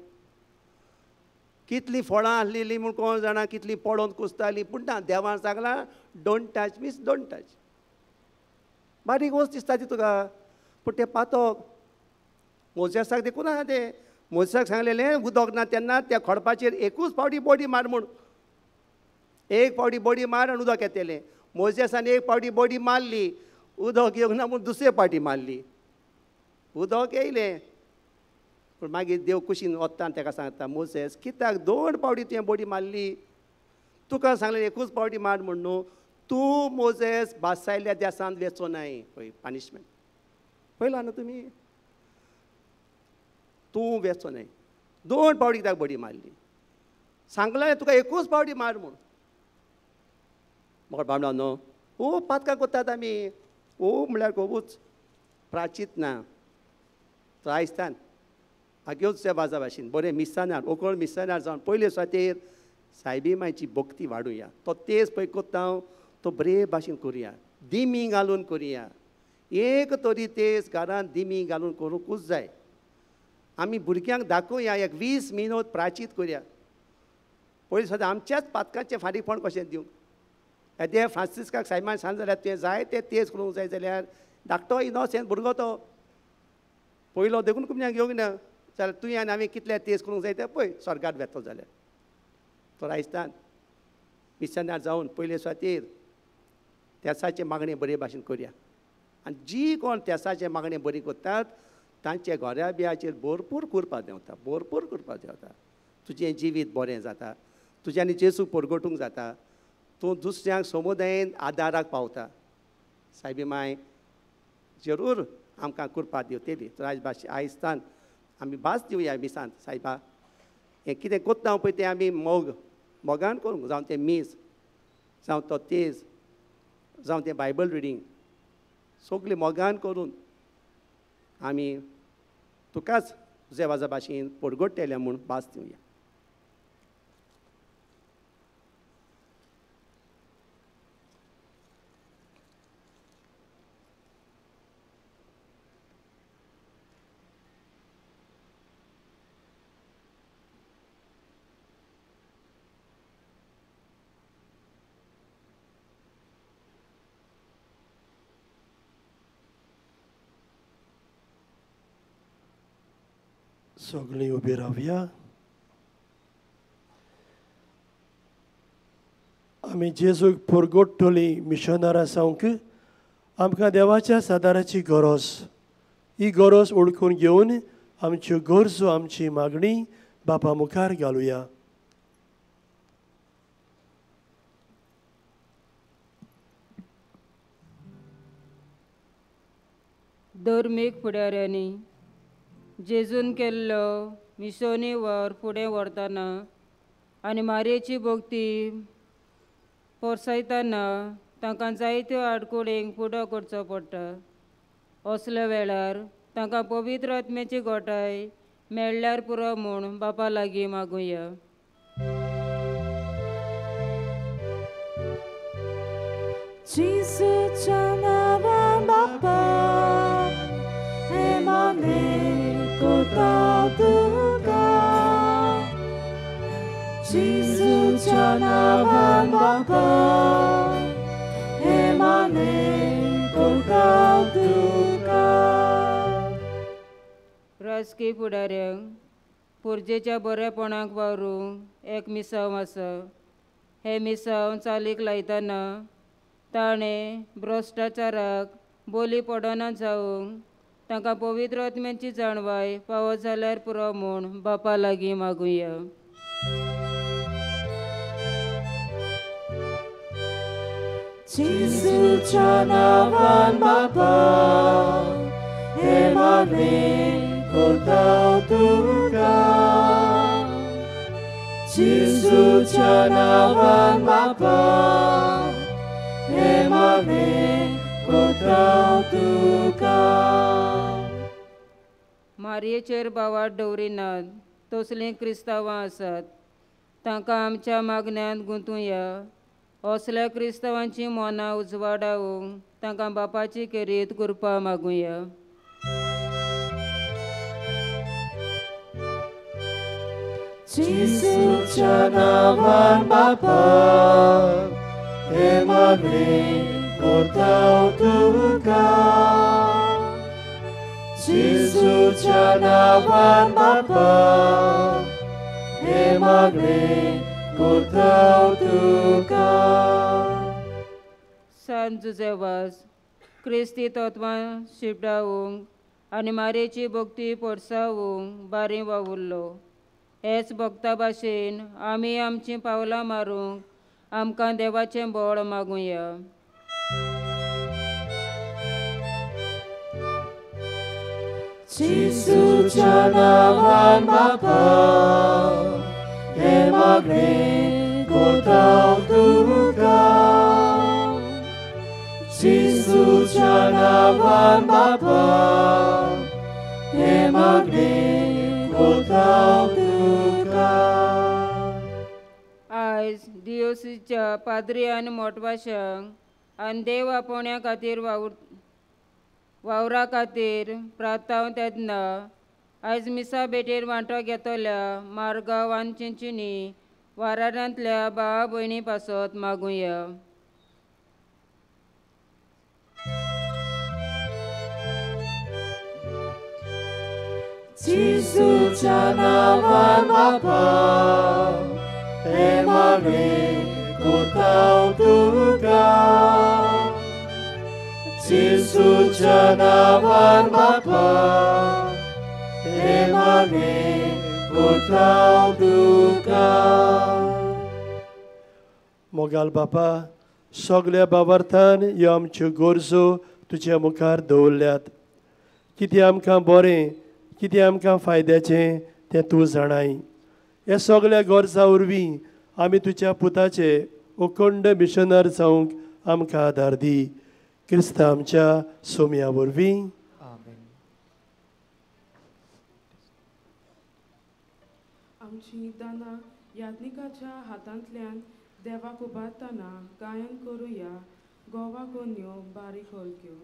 कितलीं फळां आसलेलीं म्हूण कोण जाणा, कितलीं पडोन कुसतालीं, पूण ना देवान सांगलां don't touch means don't touch. बारीक वस्त दिसता ती तुका, पूण तें पातक मोजेसाक देखून आसा. तें मोजेसाक सांगलेलें उदक ना तेन्ना त्या खडपाचेर एकूच फावटी बॉडी मार म्हूण, एक फावटी बॉडी मार आनी उदक येतलें. मोजेसान एक फावटी बॉडी मारली, उदक येवंक ना म्हूण दुसरे फावटी मारली, उदक येयलें. पूण मागीर देव कुशीन वता आनी ताका सांगता मोजेस कित्याक 2 फावटी तुवें बॉडी मारली, तुका सांगलें एकूच फावटी मार म्हूण न्हू, तूं मोजेस बासायल्ल्या देसांत वेचो नाय. पळय पनिशमेंट पळयला न्हू तुमी, तूं वेचो न्हय, 2 फावटी कित्याक बडी मारली, सांगलें तुका एकूच फावटी मार म्हूण. म्हाका बाबा न्हू खूब पातकां करतात आमी, खूब म्हणल्यार खुबूच प्राचीत ना त्रायस्तान आग्योच त्या बाजा भाशेन बरें मिसानार ओकळ मिसानार जावन पयले सुवातेर सायबी मायची भक्ती वाडुया. तो तेज पळय कोत्ता हांव तो बरे भाशेन करुया, दिमी घालून करुया. एक तरी तेज घरान दिमी घालून करूंकूच जाय. आमी भुरग्यांक दाखोवया, एक 20 मिनट प्राचीत करुया. पयलीं सुद्दां आमच्याच पातकांचें फारीकपण कशें दिवंक येदे फ्रांसिस्काक सायबान सांग जाल्यार तुवें जाय तें तेज करूंक जाय जाल्यार धाकटो इनोसेंट भुरगो तो पयलो देखून कुमन्याक घेवंक ना जाल्यार तुवें आनी हांवें कितलें तेज करूंक जाय तें पळय स्वर्गात वेतलो जाल्यार. तो राजस्थान मिशनार जावन पयले सुवातेर तेसाचें मागणें बरे भाशेन करुया. आनी जी कोण तेसाचें मागणें बरी करतात तांच्या घरा बियाचेर भरपूर कुरपा देंवता, भरपूर कुरपा देंवता. तुजें जिवीत बरें जाता, तुज्यानी जेजू परगटूंक जाता, तूं दुसऱ्यांक समुदायेन आदाराक पावता. सायबी माय जरूर आमकां कुरपा दिवतली. राजभाशे आयस्तान आमी भास दिवया मिसांत सायबा, हें कितें कोत्ता पळय तें आमी मोग मोगान करूंक, जावं तें मीस, जावं तो तेज, जावं तें बायबल रिडींग, सगळें मोगान करून आमी तुकाच तुज्या वाजा भाशेन परगट्टले म्हूण भास दिवया. सगळीं उबी रावया. आमी जेजूक पुरगोट्टली मिशनरां जावंक आमकां देवाच्या सादाराची गरज, ही गरज ओळखून घेवन आमच्यो गरजो आमची मागणी बापा मुखार घालुया. धर्मीक फुडाऱ्यांनी जेजून केल्लो मिशोनी वावर फुडें व्हरतना आनी मारयेची भक्ती पोरसायतना तांकां जायत्यो आडकुळींक फुडो करचो पडटा. असल्या वेळार तांकां पवित्र आत्म्याची गोठाय मेळ्ळ्यार पुरो म्हूण बापा लागीं मागुया. जेजूच्या नांवान बापा हें मागणें करता तुका. जेजूच्या नांवान बापा हें मागणें करता तुका. राजकीय फुडाऱ्यांक पुर्जेच्या बरेपणाक वावरूंक एक मिसांव आसा. हें मिसांव चालीक लायतना ताणें भ्रश्टाचाराक बोली पडना जावंक तांकां पवित्र आत्म्याची जाणवाय फावो जाल्यार पुरो म्हूण बापा लागीं मागुया. जेजूच्या नांवान बापा हें मागणें करता तुका. जेजूच्या नांवान बापा हें मागणें करता तुका. मारयेचेर भावार्थ दवरिनात तसलीं क्रिस्तांवां आसात. तांकां आमच्या मागण्यांत गुंतुया. असल्या क्रिस्तांवांची मनां उजवाडावंक तांकां बापाची खेरीत कृपा मागुया. जेजूच्या नांवान बापा हें मागणें करता तुका. जेजूच्या नांवान बापा हें मागणें करता तुका. सांत जुजेवास क्रिस्ती तत्वां शिपडावंक आनी मारयेची भक्ती पोरसावंक बारी वावुरलो. हेच भक्ता भाशेन आमी आमचीं पावलां मारूंक आमकां देवाचें बळ मागुया. जेजूच्या नांवान बापा हें मागणें करता तुका. जेजूच्या नांवान बापा हें मागणें करता तुका. आयज दियोसीच्या पाद्री आनी मोटवाशांक आनी देव आपोवण्या खातीर वावरा खातीर प्रार्थाव तेन्ना आयज मिसा भेटेर वांटो घेतल्या मारगांव आनी चिंचिनी वारारांतल्या भावा भयणी पासत मागुया. जेजूच्या नांवान बापा हें मागणें करता तुका. जेजूच्या नांवान बापा हें मागणें करता तुका. मोगाल बापा, सगल्या बाबार्थान ह्यो आमच्यो गरजो तुज्या मुखार दवरल्यात. कितें आमकां बरें, कितें आमकां फायद्याचें तें तूं जाणाय. ह्या सगल्या गरजां वरवीं आमी तुज्या पुताचे अखंड मिशनर जावंक आमकां आदार दी. क्रिस्ता आमच्या सोम्या वरवीं. आमची दानां याज्ञिकाच्या हातांतल्यान देवाक उबारतना गायन करुया. गोवा गोन्यो बारीक हलक्यो.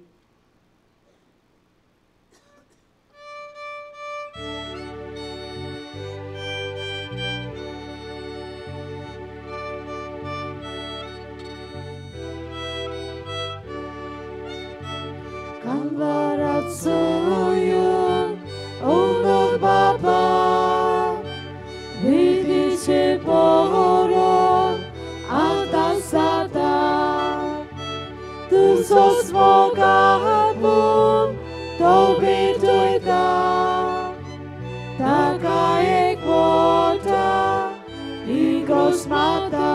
Kalvaratsoyun onur baba vidice poron altasa. मोगापून तो भेटयता ताका एक वता इगोस माता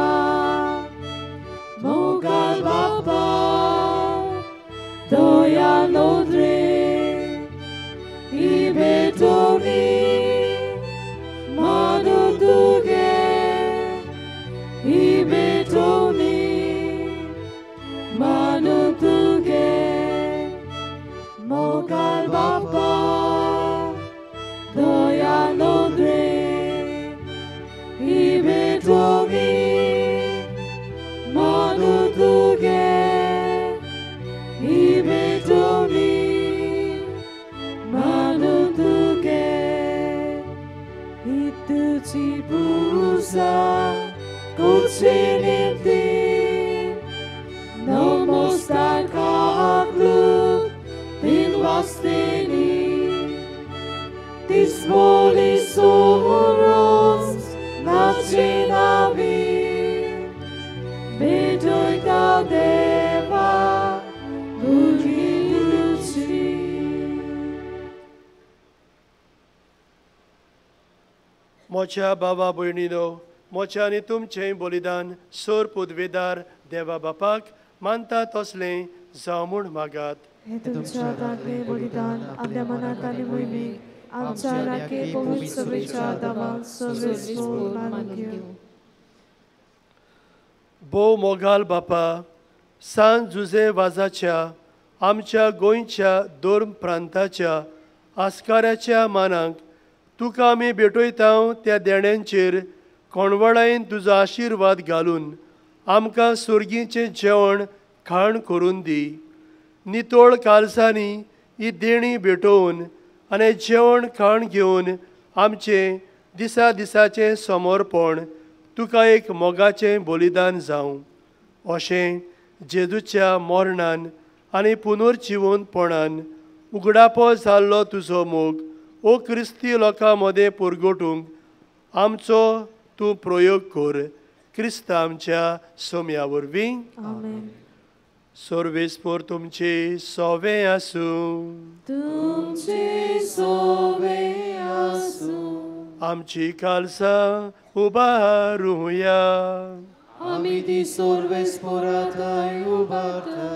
मोगाल बापा दया नोद्रे ही भेटोनी मानू तुगे ही भेटोनी मानू तुगे मोगाल बापा दया नोद्रे ही भेटोनी मानू तुगे ही भेटोनी मानू तुगे ही तुझी पुसा कुची निमती no mostar kaklu tin vastini Tismoli soros nachinavi Bedoita deva bugiduci. मोच्या बाबा भयणीनो, मोच्या आनी तुमचें बलिदान सोर पुदवेदार देवा बापाक मानता तसलें जावं म्हूण मागात. हे तुमच्या हातांतलें बलिदान आपल्या मनात आनी मोहिमेक आमच्या राखे पवित्र सभेच्या दावान सर्वेस्पोर मानून घेवं. भोव मोगाल बापा, सान जुजे वाजाच्या आमच्या गोंयच्या दोन प्रांताच्या आस्काराच्या मानाक तुका आमी भेटयता त्या देण्यांचेर कोणवळायेन तुजो आशिर्वाद घालून आमकां सुर्गीचें जेवण खाण करून दी. नितोळ कालसांनी ही देणी भेटोवन आनी जेवण खाण घेवन आमचें दिसा दिसाचें समर्पण तुका एक मोगाचें बलिदान जावं अशें जेजूच्या मरणान आनी पुनर्जिवनपणान उगडापो जाल्लो तुजो मोग ओ क्रिस्ती लोकां मदें पुरगोटूंक आमचो तूं प्रयोग कर. क्रिस्त आमच्या सोम्या वरवीं. आमेन. सर्वेस्पोर तुमचे सोवे आसूं. तुमचे सोवे आसूं. आमची कालसां उबारुया. आमी ती सर्वेस्पोरा थंय उबारता.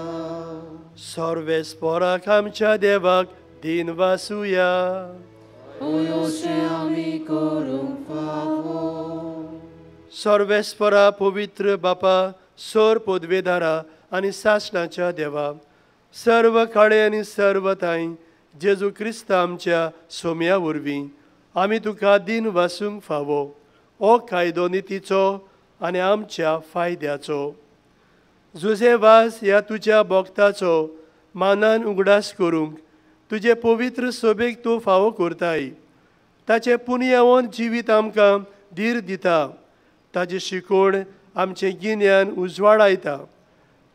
सर्वेस्पोराक आमच्या देवाक दिन वासुया. अशें आमी करूंक फावो. सर्वेस्परा पवित्र बापा, सोर पदवेदारा आनी सासणाच्या देवा, सर्व काळे आनी सर्व ताई जेजू क्रिस्त आमच्या सोम्या वरवीं आमी तुका दिन वासूंक फावो. ओ कायदो नितीचो आनी आमच्या फायद्याचो. जुजे वास ह्या तुज्या भक्ताचो मानान उगडास करूंक तुजे पवित्र सोबेक तूं फावो करताय. ताचें पुनयावन जिवीत आमकां धीर दिता. ताजी शिकवण आमचें गिन्यान उजवाडायता.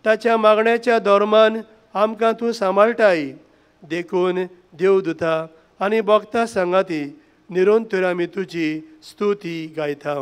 ताच्या मागण्याच्या धर्मान आमकां तूं सांबाळटाय. देखून देवदूता आनी भक्ता सांगाती निरंतर आमी तुजी स्तुती गायता.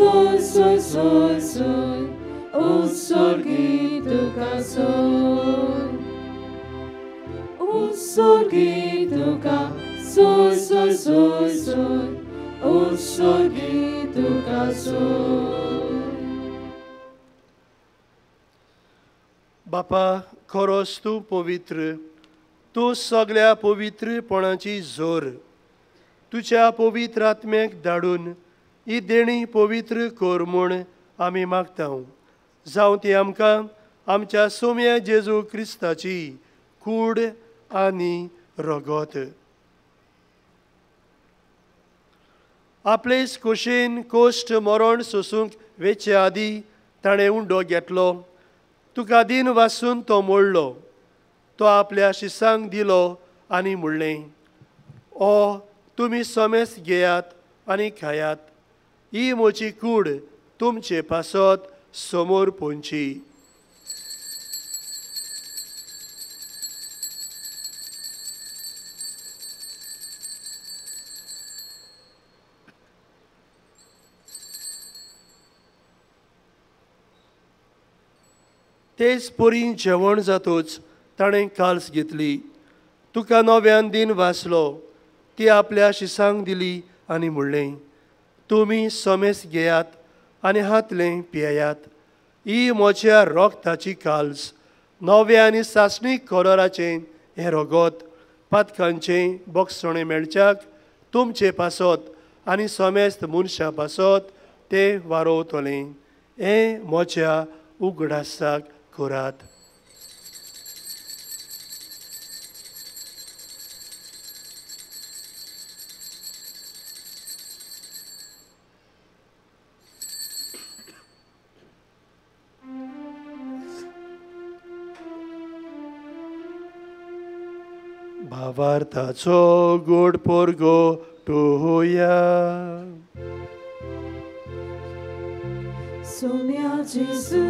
Soy, soy, soy, soy, उत्सर्गी तुका सोय, उत्सर्गी तुका सोय सोय सोय सोय, उत्सर्गी तुका सोय. बापा खरोच तूं पवित्र, तूं सगळ्या पवित्रपणाची जोर. तुज्या पवित्र आत्म्याक धाडून ही देणी पवित्र कर म्हूण आमी मागता. जावं ती आमकां आमच्या सोम्या जेजू क्रिस्ताची कूड आनी रगत. आपलेच कुशीन कोश्ट मरण सोसूंक वेचे आदी ताणें उंडो घेतलो. तुका दिन वासून तो मोडलो. तो आपल्या शिसांक दिलो आनी म्हणलें, ओ तुमी समेस घेयात आनी खायात, ही म्हजी कूड तुमचे पासत समोर पोंची. तेच परी जेवण जातूच ताणें काल्स घेतली. तुका नव्यान दिन वाचलो. ती आपल्या शिसांक दिली आनी म्हणलें, तुमी समेस घेयात आनी हातलें पियात, ही म्हज्या रोगताची काल्स, नव्या आनी सासणीक कलराचें हें रगत पातकांचें बोगसणें मेळच्याक तुमचे पासत आनी समेस्त मनशां पासत तें वारोवतलें. हें म्हज्या उगडासाक करात. भावार्थाचो गोड पोरगो टोया. सोम्या जेजू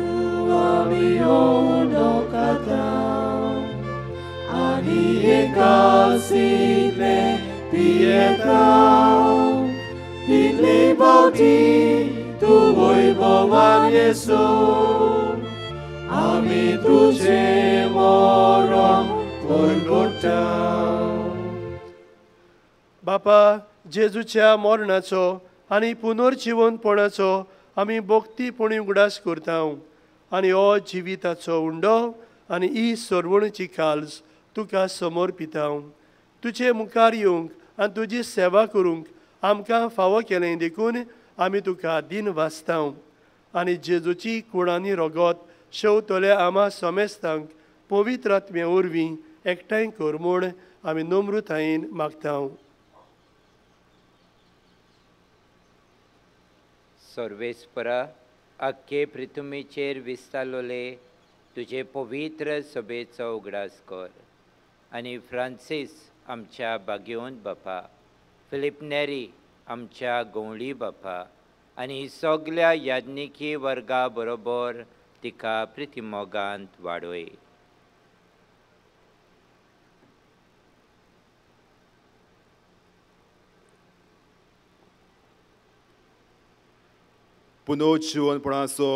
आमी उंडो खाता आनी एकासीतलें पियेता, तितली फावटी तूं वैभवान येसू आमी तुजें मरण परगटा. बापा, जेजूच्या मरणाचो आनी पुनर्जिवनपणाचो आमी भक्तीपणी उगडास करता आनी हो जिविताचो उंडो आनी ही सरवणची काल्स तुका समर्पिता. तुजे मुखार येवंक आनी तुजी सेवा करूंक आमकां फावो केलें देखून आमी तुका दिन वाचता आनी जेजूची कुडांनी रगत शेवतल्या आमा समेस्तांक पवित्र आत्म्या वरवीं एकठांय कर म्हूण आमी नम्रतायेन मागता. सर्वेस्परा, आख्खे पृथ्वीचेर विस्तारलोले तुजे पवित्र सभेचो उगडास कर आनी फ्रांसीस आमच्या भाग्यवंत बापा, फिलीप नेरी आमच्या गवळी बापा आनी सगल्या याज्ञिकी वर्गा बरोबर तिका प्रितिमोगांत वाडय. पुनर्जिवनपणाचो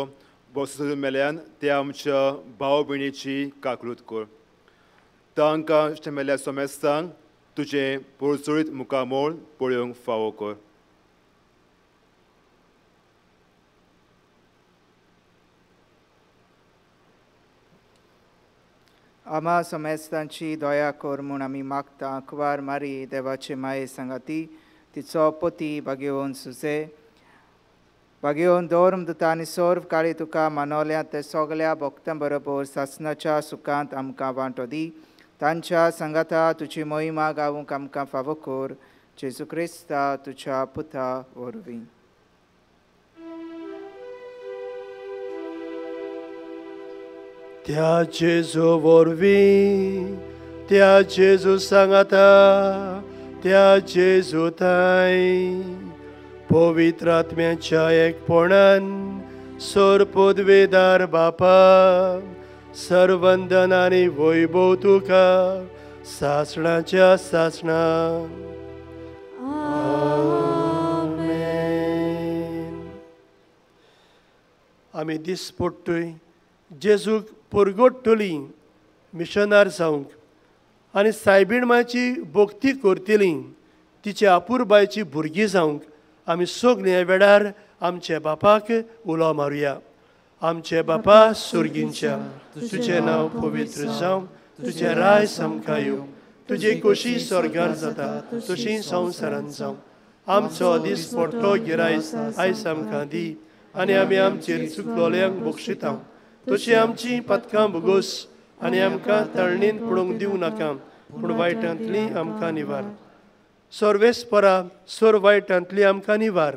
बसून मेल्यान ते आमच्या भाव भयणीची काकळूत कर. तांकां मेल्या समेस्तांक तुजें पोरचोळीत मुखामोळ पळोवंक फावो कर. आमा समेस्तांची दया कर म्हूण आमी मागता. कुवार मारी देवाचे माये सांगाती तिचो पती भाग्यवंत सुजे भाग्यवंत धर्म दुता आनी सर्व काळी तुका मानवल्या ते सगल्या भक्तां बरोबर सासणाच्या सुखांत आमकां वांटो दी. तांच्या सांगाता तुजी मोहिमा गावूंक आमकां फावो कर. जेजू क्रिस्ता तुज्या पुता वरवीं. त्या जेजू वरवीं, त्या जेजू सांगाता, त्या जेजू ताई पवित्र आत्म्याच्या एकपणान सोर पदवेदार बापा सर्वंदन आनी वैभव तुका सासणाच्या सासणा. आमेन. आमी दिसपट्टूय जेजूक परगटतलीं मिशनार जावंक आनी सायबीण मायची भक्ती करतलीं तिच्या अपुरबायची भुरगीं जावंक आमी सगळीं ह्या वेळार आमच्या बापाक उलो मारुया. आमचे बापा सुर्गींच्या, तुजें नांव पवित्र जावं, तुजें राय आमकां येवं, तुजी खोशी स्वर्गार जाता तशी संवसारांत जावं. आमचो दीस पडटो गिरायस आयज आमकां दी आनी आमी आमचेर चुकलोल्यांक बक्षिता तशी आमची पदकां भोगोस आनी आमकां तळणीन पडूंक दिवं नाका, पूण वायटांतली आमकां निवार. सर्वेस्परा सर वायटांतली आमकां निवार.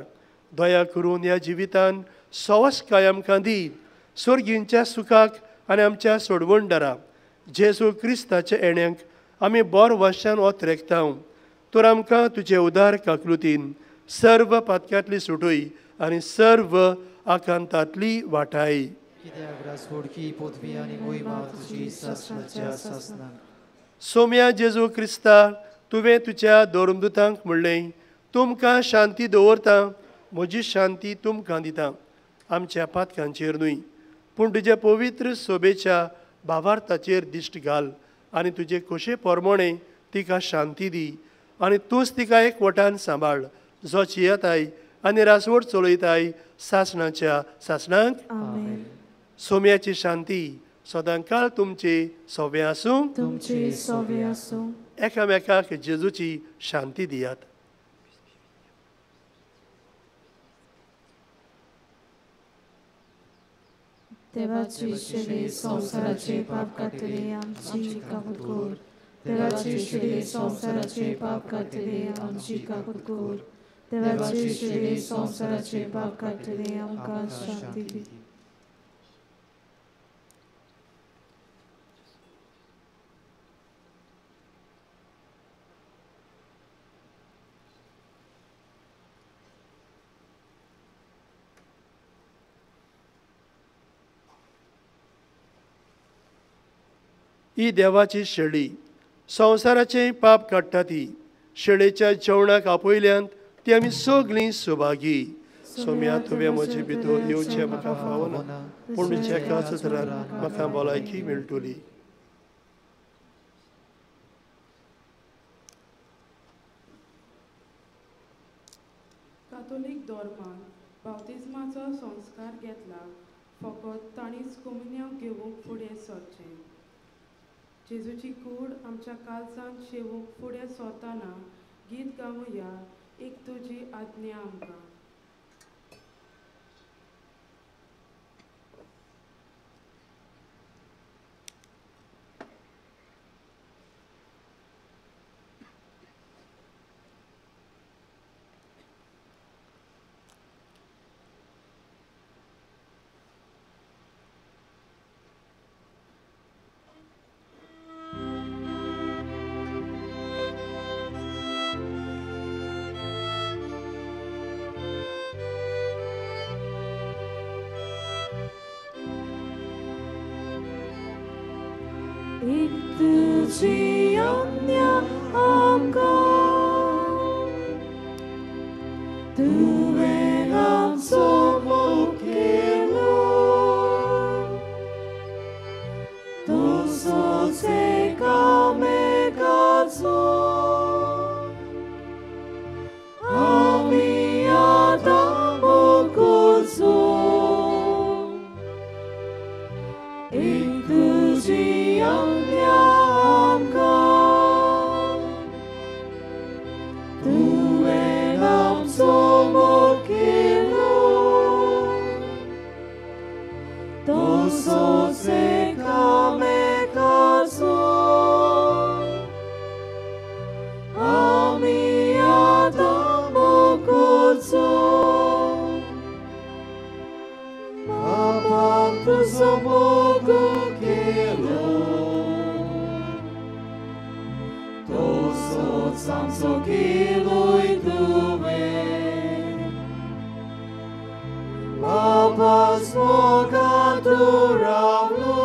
दया करून ह्या जिवितान सवसकाय आमकां दी, सर्गींच्या सुखाक आनी आमच्या सोडवणदारा जेजू क्रिस्ताच्या येण्यांक आमी बोर वाश्यान ओतरेकता. तर आमकां तुजे उदार काकलुतीन सर्व पातक्यांतली सुटय आनी सर्व आकांतांतली वाटाय. सोम्या जेजू क्रिस्ता, तुवें तुज्या धर्मदूतांक म्हणलें, तुमकां शांती दवरता, म्हजी शांती तुमकां दिता. आमच्या पातकांचेर न्हय पूण तुज्या पवित्र सोबेच्या भावार्थाचेर दिश्ट घाल आनी तुजे खोशे पोरमोणे तिका शांती दी आनी तूंच तिका एक वटान सांबाळ, जो चियताय आनी रासवट चलयताय सासणाच्या सासणांक. सोम्याची शांती सदांकाळ तुमचे सोबे आसूं, तुमचे सोबे आसूं. एकामेकाक जेजूची शांती दियात. देवाची शिडी संवसाराचे पाप काडटली आमची काकूत कर. देवाची शिडी संवसाराचे पाप काडटली आमची काकूत कर. देवाची शिडी संवसाराचे पाप काडटली आमकां शांती दी. ही देवाची शेळी संवसाराचें पाप काडटा ती शेळेच्या जेवणाक आपयल्यान ती आमी सगळीं सुभागी. सोम्या, तुवें म्हजे भितर येवचें म्हाका फावना, पूण तुज्या एकाच उतरान म्हाका भलायकी मेळटली. कातोलीक धर्मान बाप्तिज्माचो संस्कार घेतला फकत तांणीच कोमुन्यांव घेवंक फुडें सरचें. जेजूची कूड आमच्या काळजांत शेवूंक फुडें सरतना गीत गावया, एक तुजी आज्ञा आमकां. तुजी आज्ञा आमकां, तुवें आमचो मुखेलो, तसोच एकामेकाचो आमी आतां मोग करचो. एक तुजी आज्ञा आमकां, तुवें आमचो मुखेलो, तसोच एकामेकाचो आमी आतां मोग करचो. बाबा तुजो मोग केलो, तसोच आमचो केलोय तुवें. बाबाच मोगांत तूं रावलो,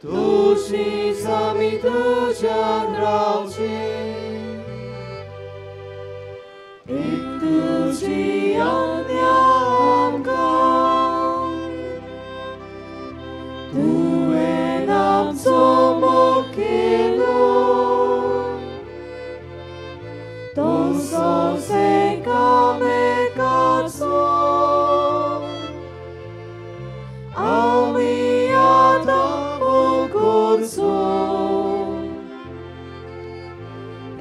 तुजीच आमी तुज्यान रावचें. एक तुजी आज्ञा आमकां, आमी आतां मोग करचो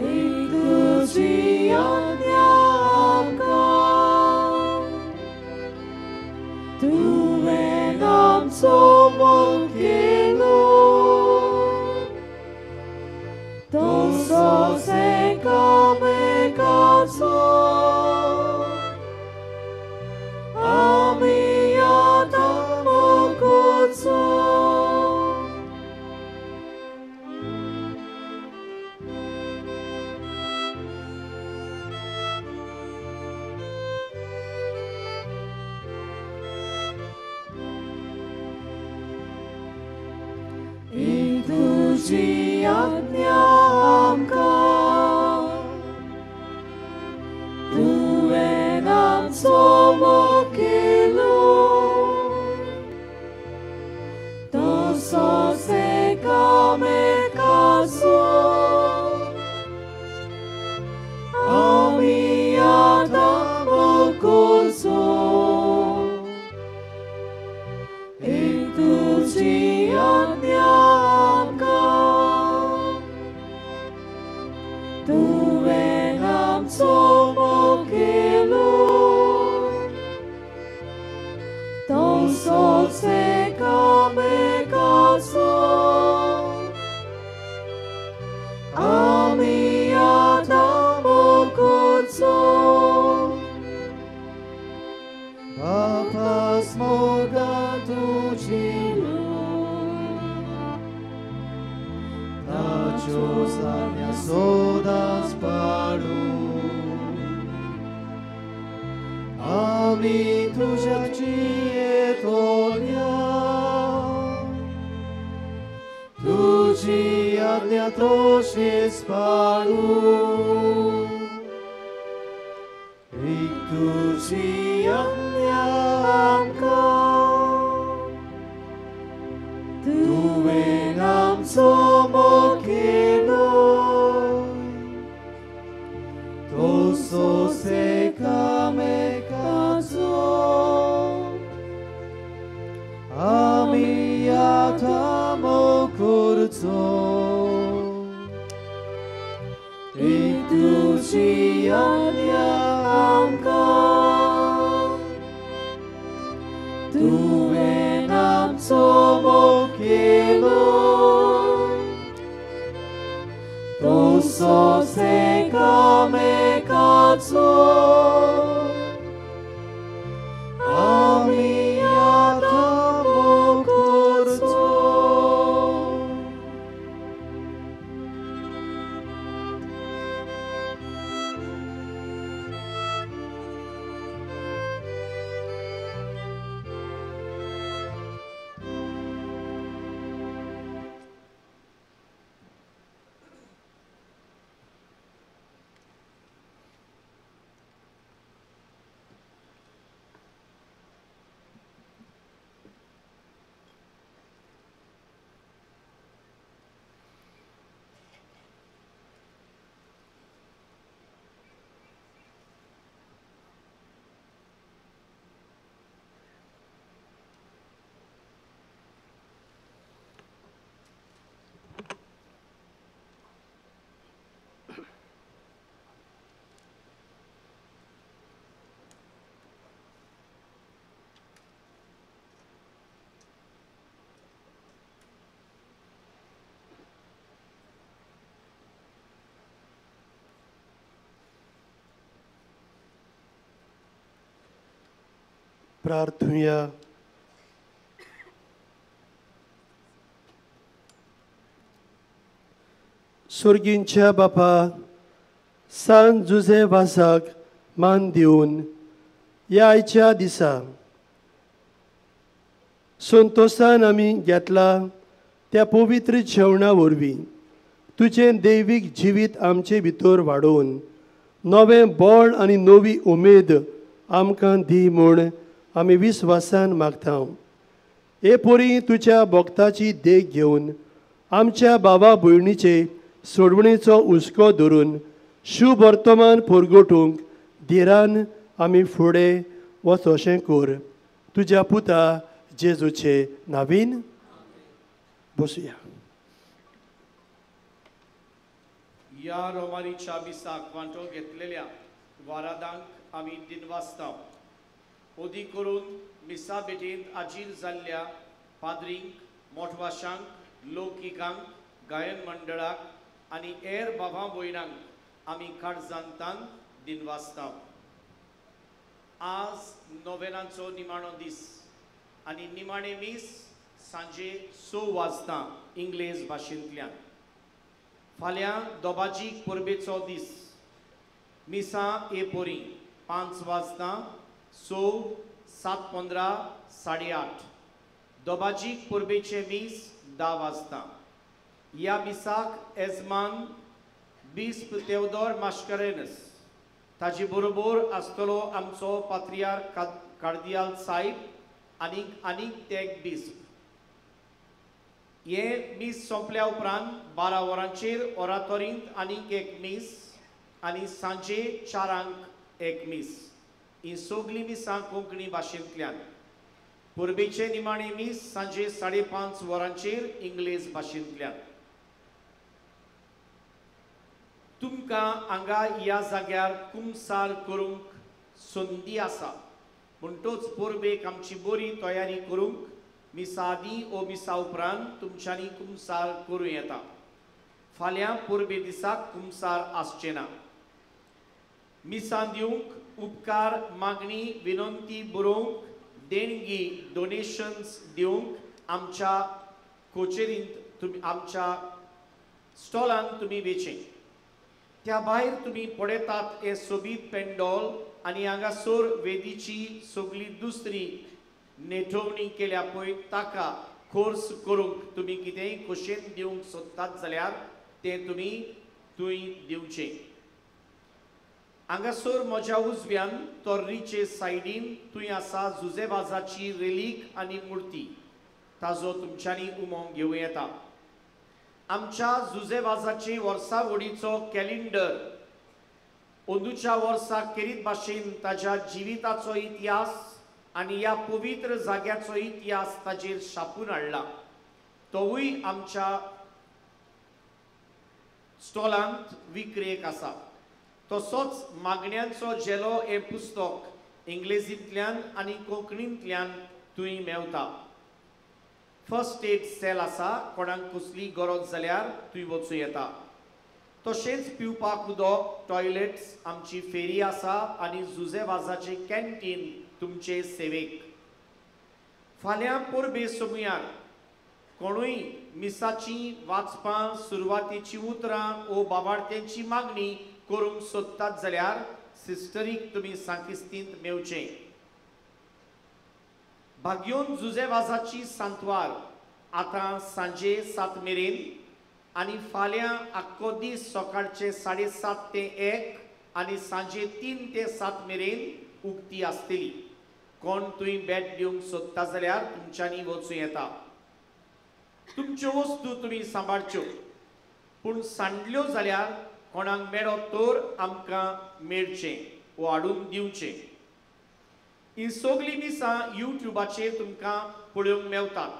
एक तुजी आज्ञा आमकां तुवें आमचो मोग केलो तसोच एकामेकाचो आमी आतां मोग करचो. एक तुजी आज्ञा आमकां तुवें आमचो मोग केलो तसोच एकामेकाचो आमी आतां मोग करचो एक तुजी आज्ञा आमकां तुवें आमचो मोग केलो तसोच एकामेकाचो आमी आतां मोग करचो. बापास मोगा तुजी ताच्यो सान्या सोदांच पाडू आमी तुज्या जियेतोल्या तुजी आज्ञा तशीच पाळू एक तुजी आज्ञा आमकां तुवें आमचो मोग केलो तसोच एकामेकाचो आमी आतां मोग करचो एक तुजी आज्ञा आमकां तुवें आमचो मोग केलो तसोच एकामेकाचो आमी आतां मोग करचो. प्रार्थुया. स्वर्गींच्या बापा सान जुझे वासाक मान दिवन ह्या आयच्या दिसा संतोसान आमी घेतला त्या पवित्र जेवणा वरवीं तुजें दैवीक जिवीत आमचे भितर वाडोवन नवें बळ आनी नवी उमेद आमकां दी म्हूण आमी विस्वासान मागता. हे पोरी तुज्या भक्ताची देख घेवन आमच्या बाबा भयणीचे सोडवणेचो हुस्को धरून शुभ वर्तमान परगटूंक धिरान आमी फुडें वचोशें कर. तुज्या पुता जेजूचे नावीन बसुया. ह्या रोमारीच्या मिसाक वांटो घेतलेल्या वारादांक आमी दिनवासता. ओदी करून मिसा भेटेंत आजीर जाल्ल्या पाद्रींक, मोठवाशांक, लौकिकांक, गायन मंडळाक आनी हेर बाबा भयणांक आमी काळजांतान दिनवासता. आज नोवेनाचो निमाणो दीस आनी निमाणे मीस सांजे 6 वाजता इंग्लेज भाशेंतल्यान. फाल्यां दोबाजीक परबेचो दीस. मिसां ए पोरी 5 वाजता, 6, 7:15, 8:30. दोबाजीक परबेचें मीस 10 वाजता. ह्या मिसाक एजमान बिस्प तेवदोर मास्करेनस, ताजे बरोबर आसतलो आमचो पात्रियार कार्दियाल साहेब आनीक आनीक तेग बिस्प. हें मीस सोंपल्या उपरांत 12 वरांचेर ओरातोरींत आनीक एक मीस आनी सांजे 4 एक मीस. ही सगळीं मिसां कोंकणी भाशेंतल्यान. परबेचें निमाणें मीस सांजे 5:30 वरांचेर इंग्लेज भाशेंतल्यान. तुमकां हांगा ह्या जाग्यार कुमसार करूंक संदी आसा, म्हणटोच परबेक आमची बरी तयारी करूंक मिसा आदीं ओ मिसा उपरांत तुमच्यांनी कुमसार करूं येता. फाल्यां परबे दिसाक कुमसार आसचें ना. मिसां दिवंक, उपकार, मागणी, विनंती बरोवंक, देणगी, डोनेशन्स दिवंक आमच्या कोचेरींत तुमी आमच्या स्टॉलांत तुमी वेचें. त्या भायर तुमी पळयतात हें सोबीत पेंडॉल आनी हांगासर वेदीची सगळी दुसरी नेटोवणी केल्या पळय, ताका कोर्स करूंक तुमी कितेंय खोशेन दिवंक सोदतात जाल्यार तें तुमी थंय दिवचें. हांगासर म्हज्या उजव्यान तोर्रीचे सायडीन थंय आसा जुजेवाजाची रेलीक आनी मुर्ती, ताजो तुमच्यांनी उमो घेवं येता. आमच्या जुजेवाजाचे वर्सावडीचो कॅलेंडर अंदूच्या वर्सा केरीत भाशेन ताज्या जिविताचो इतिहास आनी ह्या पवित्र जाग्याचो इतिहास ताजेर छापून हाडला. तोवूय आमच्या स्टॉलांत विक्रेक आसा. तसोच मागण्यांचो झेलो हें पुस्तक इंग्लेजींतल्यान आनी कोंकणींतल्यान थंय मेवता. फर्स्ट एड सेल आसा, कोणाक कसली गरज जाल्यार थंय वचूं येता. तशेंच पिवपाक उदक, टॉयलेट्स, आमची फेरी आसा आनी जुजेवाजाचें कॅन्टीन तुमचे सेवेक. फाल्यां परबे समयार कोणूय मिसाची वाचपां, सुरवातेची उतरां ओ बाबार्थ्यांची मागणी करूंक सोदतात जाल्यार सिस्टरीक तुमी सांकिस्तींत मेवचें. भाग्योन जुजेवाजाची सांतवार आतां सांजे 7 मेरेन आनी फाल्यां आख्खो दीस सकाळचे 7:30 ते 1 आनी सांजे 3 ते 7 मेरेन उक्ती आसतली. कोण थंय भेट दिवंक सोदता जाल्यार तुमच्यांनी वचूं येता. तुमच्यो वस्तू तुमी सांबाळच्यो, पूण सांडल्यो जाल्यार कोणाक मेळत तर आमकां मेळचें वो हाडून दिवचें. ही सगळीं मिसां युट्यूबाचेर तुमकां पळोवंक मेवतात.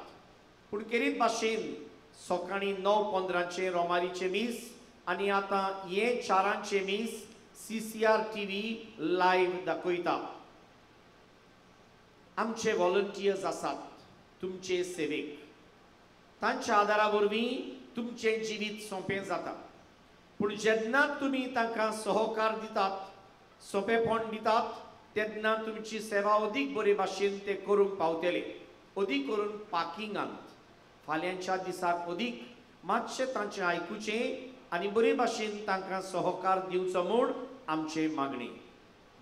पूण केरीत भाशेन सकाळीं 9:15 रोमारीचें मीस आनी आतां हें 4 मीस CCR TV live दाखयता. आमचे वॉलंटियर्स आसात तुमचे सेवेक. तांच्या आदारा वरवीं तुमचें जिवीत सोंपें जाता. पूण जेन्ना तुमी तांकां सहकार दितात, सोंपेपण दितात, तेन्ना तुमची सेवा अदीक बरे भाशेन ते करूंक पावतले. अदीक करून पार्किंगांत फाल्यांच्या दिसाक अदीक मातशें तांचें आयकुचें आनी बरे भाशेन तांकां सहकार दिवचो म्हूण आमचें मागणें.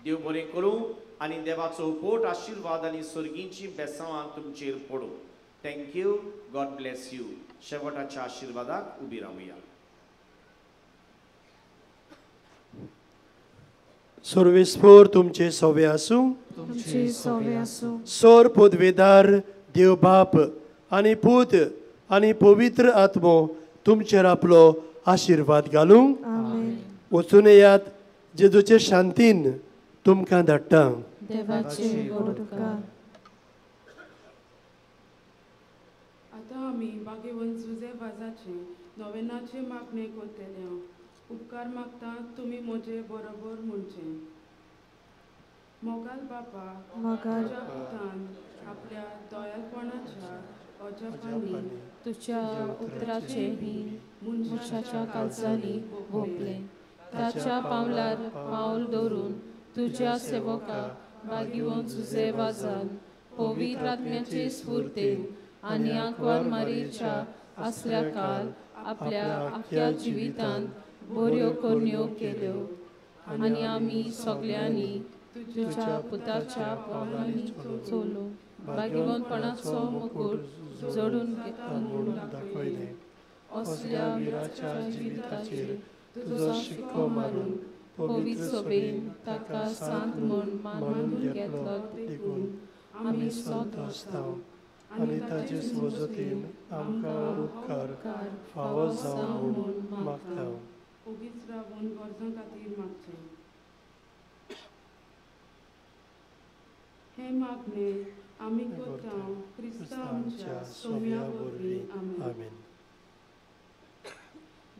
देव बरें करूं आनी देवाचो पोट आशिर्वाद आनी सर्गींची बेसांवां तुमचेर पडूं. Thank you, God bless you. शेवटाच्या आशिर्वादाक उबी रावया. सर्वेस्पोर तुमचे सोवे आसूं. तुमचे सोवे आसूं. सोर पदवेदार देव बाप आनी पूत आनी पवित्र आत्मो तुमचेर आपलो आशिर्वाद घालूं. वचून येयात, जेजूचे शांतीन तुमकां धाडटा. देवाचे व्हड उपकार. आतां आमी बागेवन जुजे वाजाचें नोवेनाचें मागणें करतले. उपकार मागता तुमी म्हजे बरोबर म्हणचें. मोगाल बापा, तुज्या पुतान आपल्या दयाळपणाच्या अजापांनी तुज्या उतराचें बीं मनशाच्या काळजांनी भोंपलें. ताच्या पावलार पावल दवरून तुज्या सेवकाक बागिवन जुजे वाजान पवित्र आत्म्याचे स्फूर्तेन आनी आंकवार मारयेच्या आसल्या काल आपल्या आख्या जिवितांत बऱ्यो करण्यो केल्यो आनी आमी सगल्यांनी तुज्या पुताच्या पावलांनी चलो भाग्यवंतपणाचो मुकूट जोडून म्हणून दाखयलें. असल्या विराच्या जिविताचेर तुजो शिक्को मारून पवित्र सभेन ताका सांत म्हूण मानून घेतलो देखून आमी संतोषताव आनी ताचे मजतीन आमकां उपकार फावो जावं म्हूण मागता. ओगीच रावून गरजां खातीर मागचें. हें मागणें आमी करता क्रिस्ता आमच्या सोम्या वरवीं. आमेन.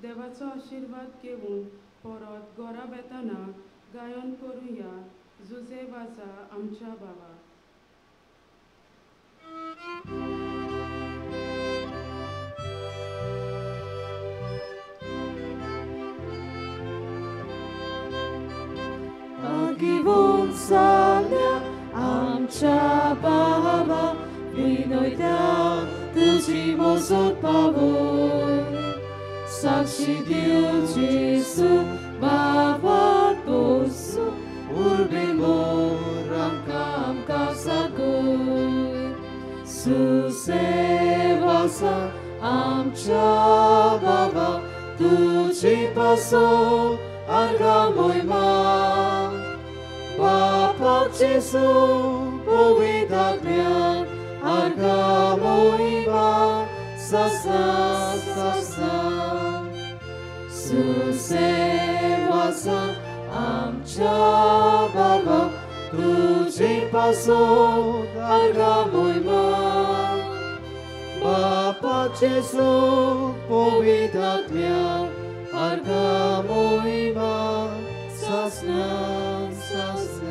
देवाचो आशिर्वाद घेवन परत घरा वेतना गायन करुया जुजे वाजा आमच्या बाबा. मागीवन जाल्या आमच्या बाबा, विनयत्या तुजी मजत पावय. साक्षी दिव जेजू बाबा तोसू उर्बे मोर आमकां आमकां सागय. सुसेवासा आमच्या बाबा तुजी पासो आर्गां मोहिमा. बापाक जेजू पवित्र आत्म्यान आर्गां मोहिमा ससा ससा. सुसेवासा आमच्या बाबा तुजी पासो आर्गां मोहिमा. बापाक जेजू पवित्र आत्म्यान आर्गां मोहिमा ससना ससना.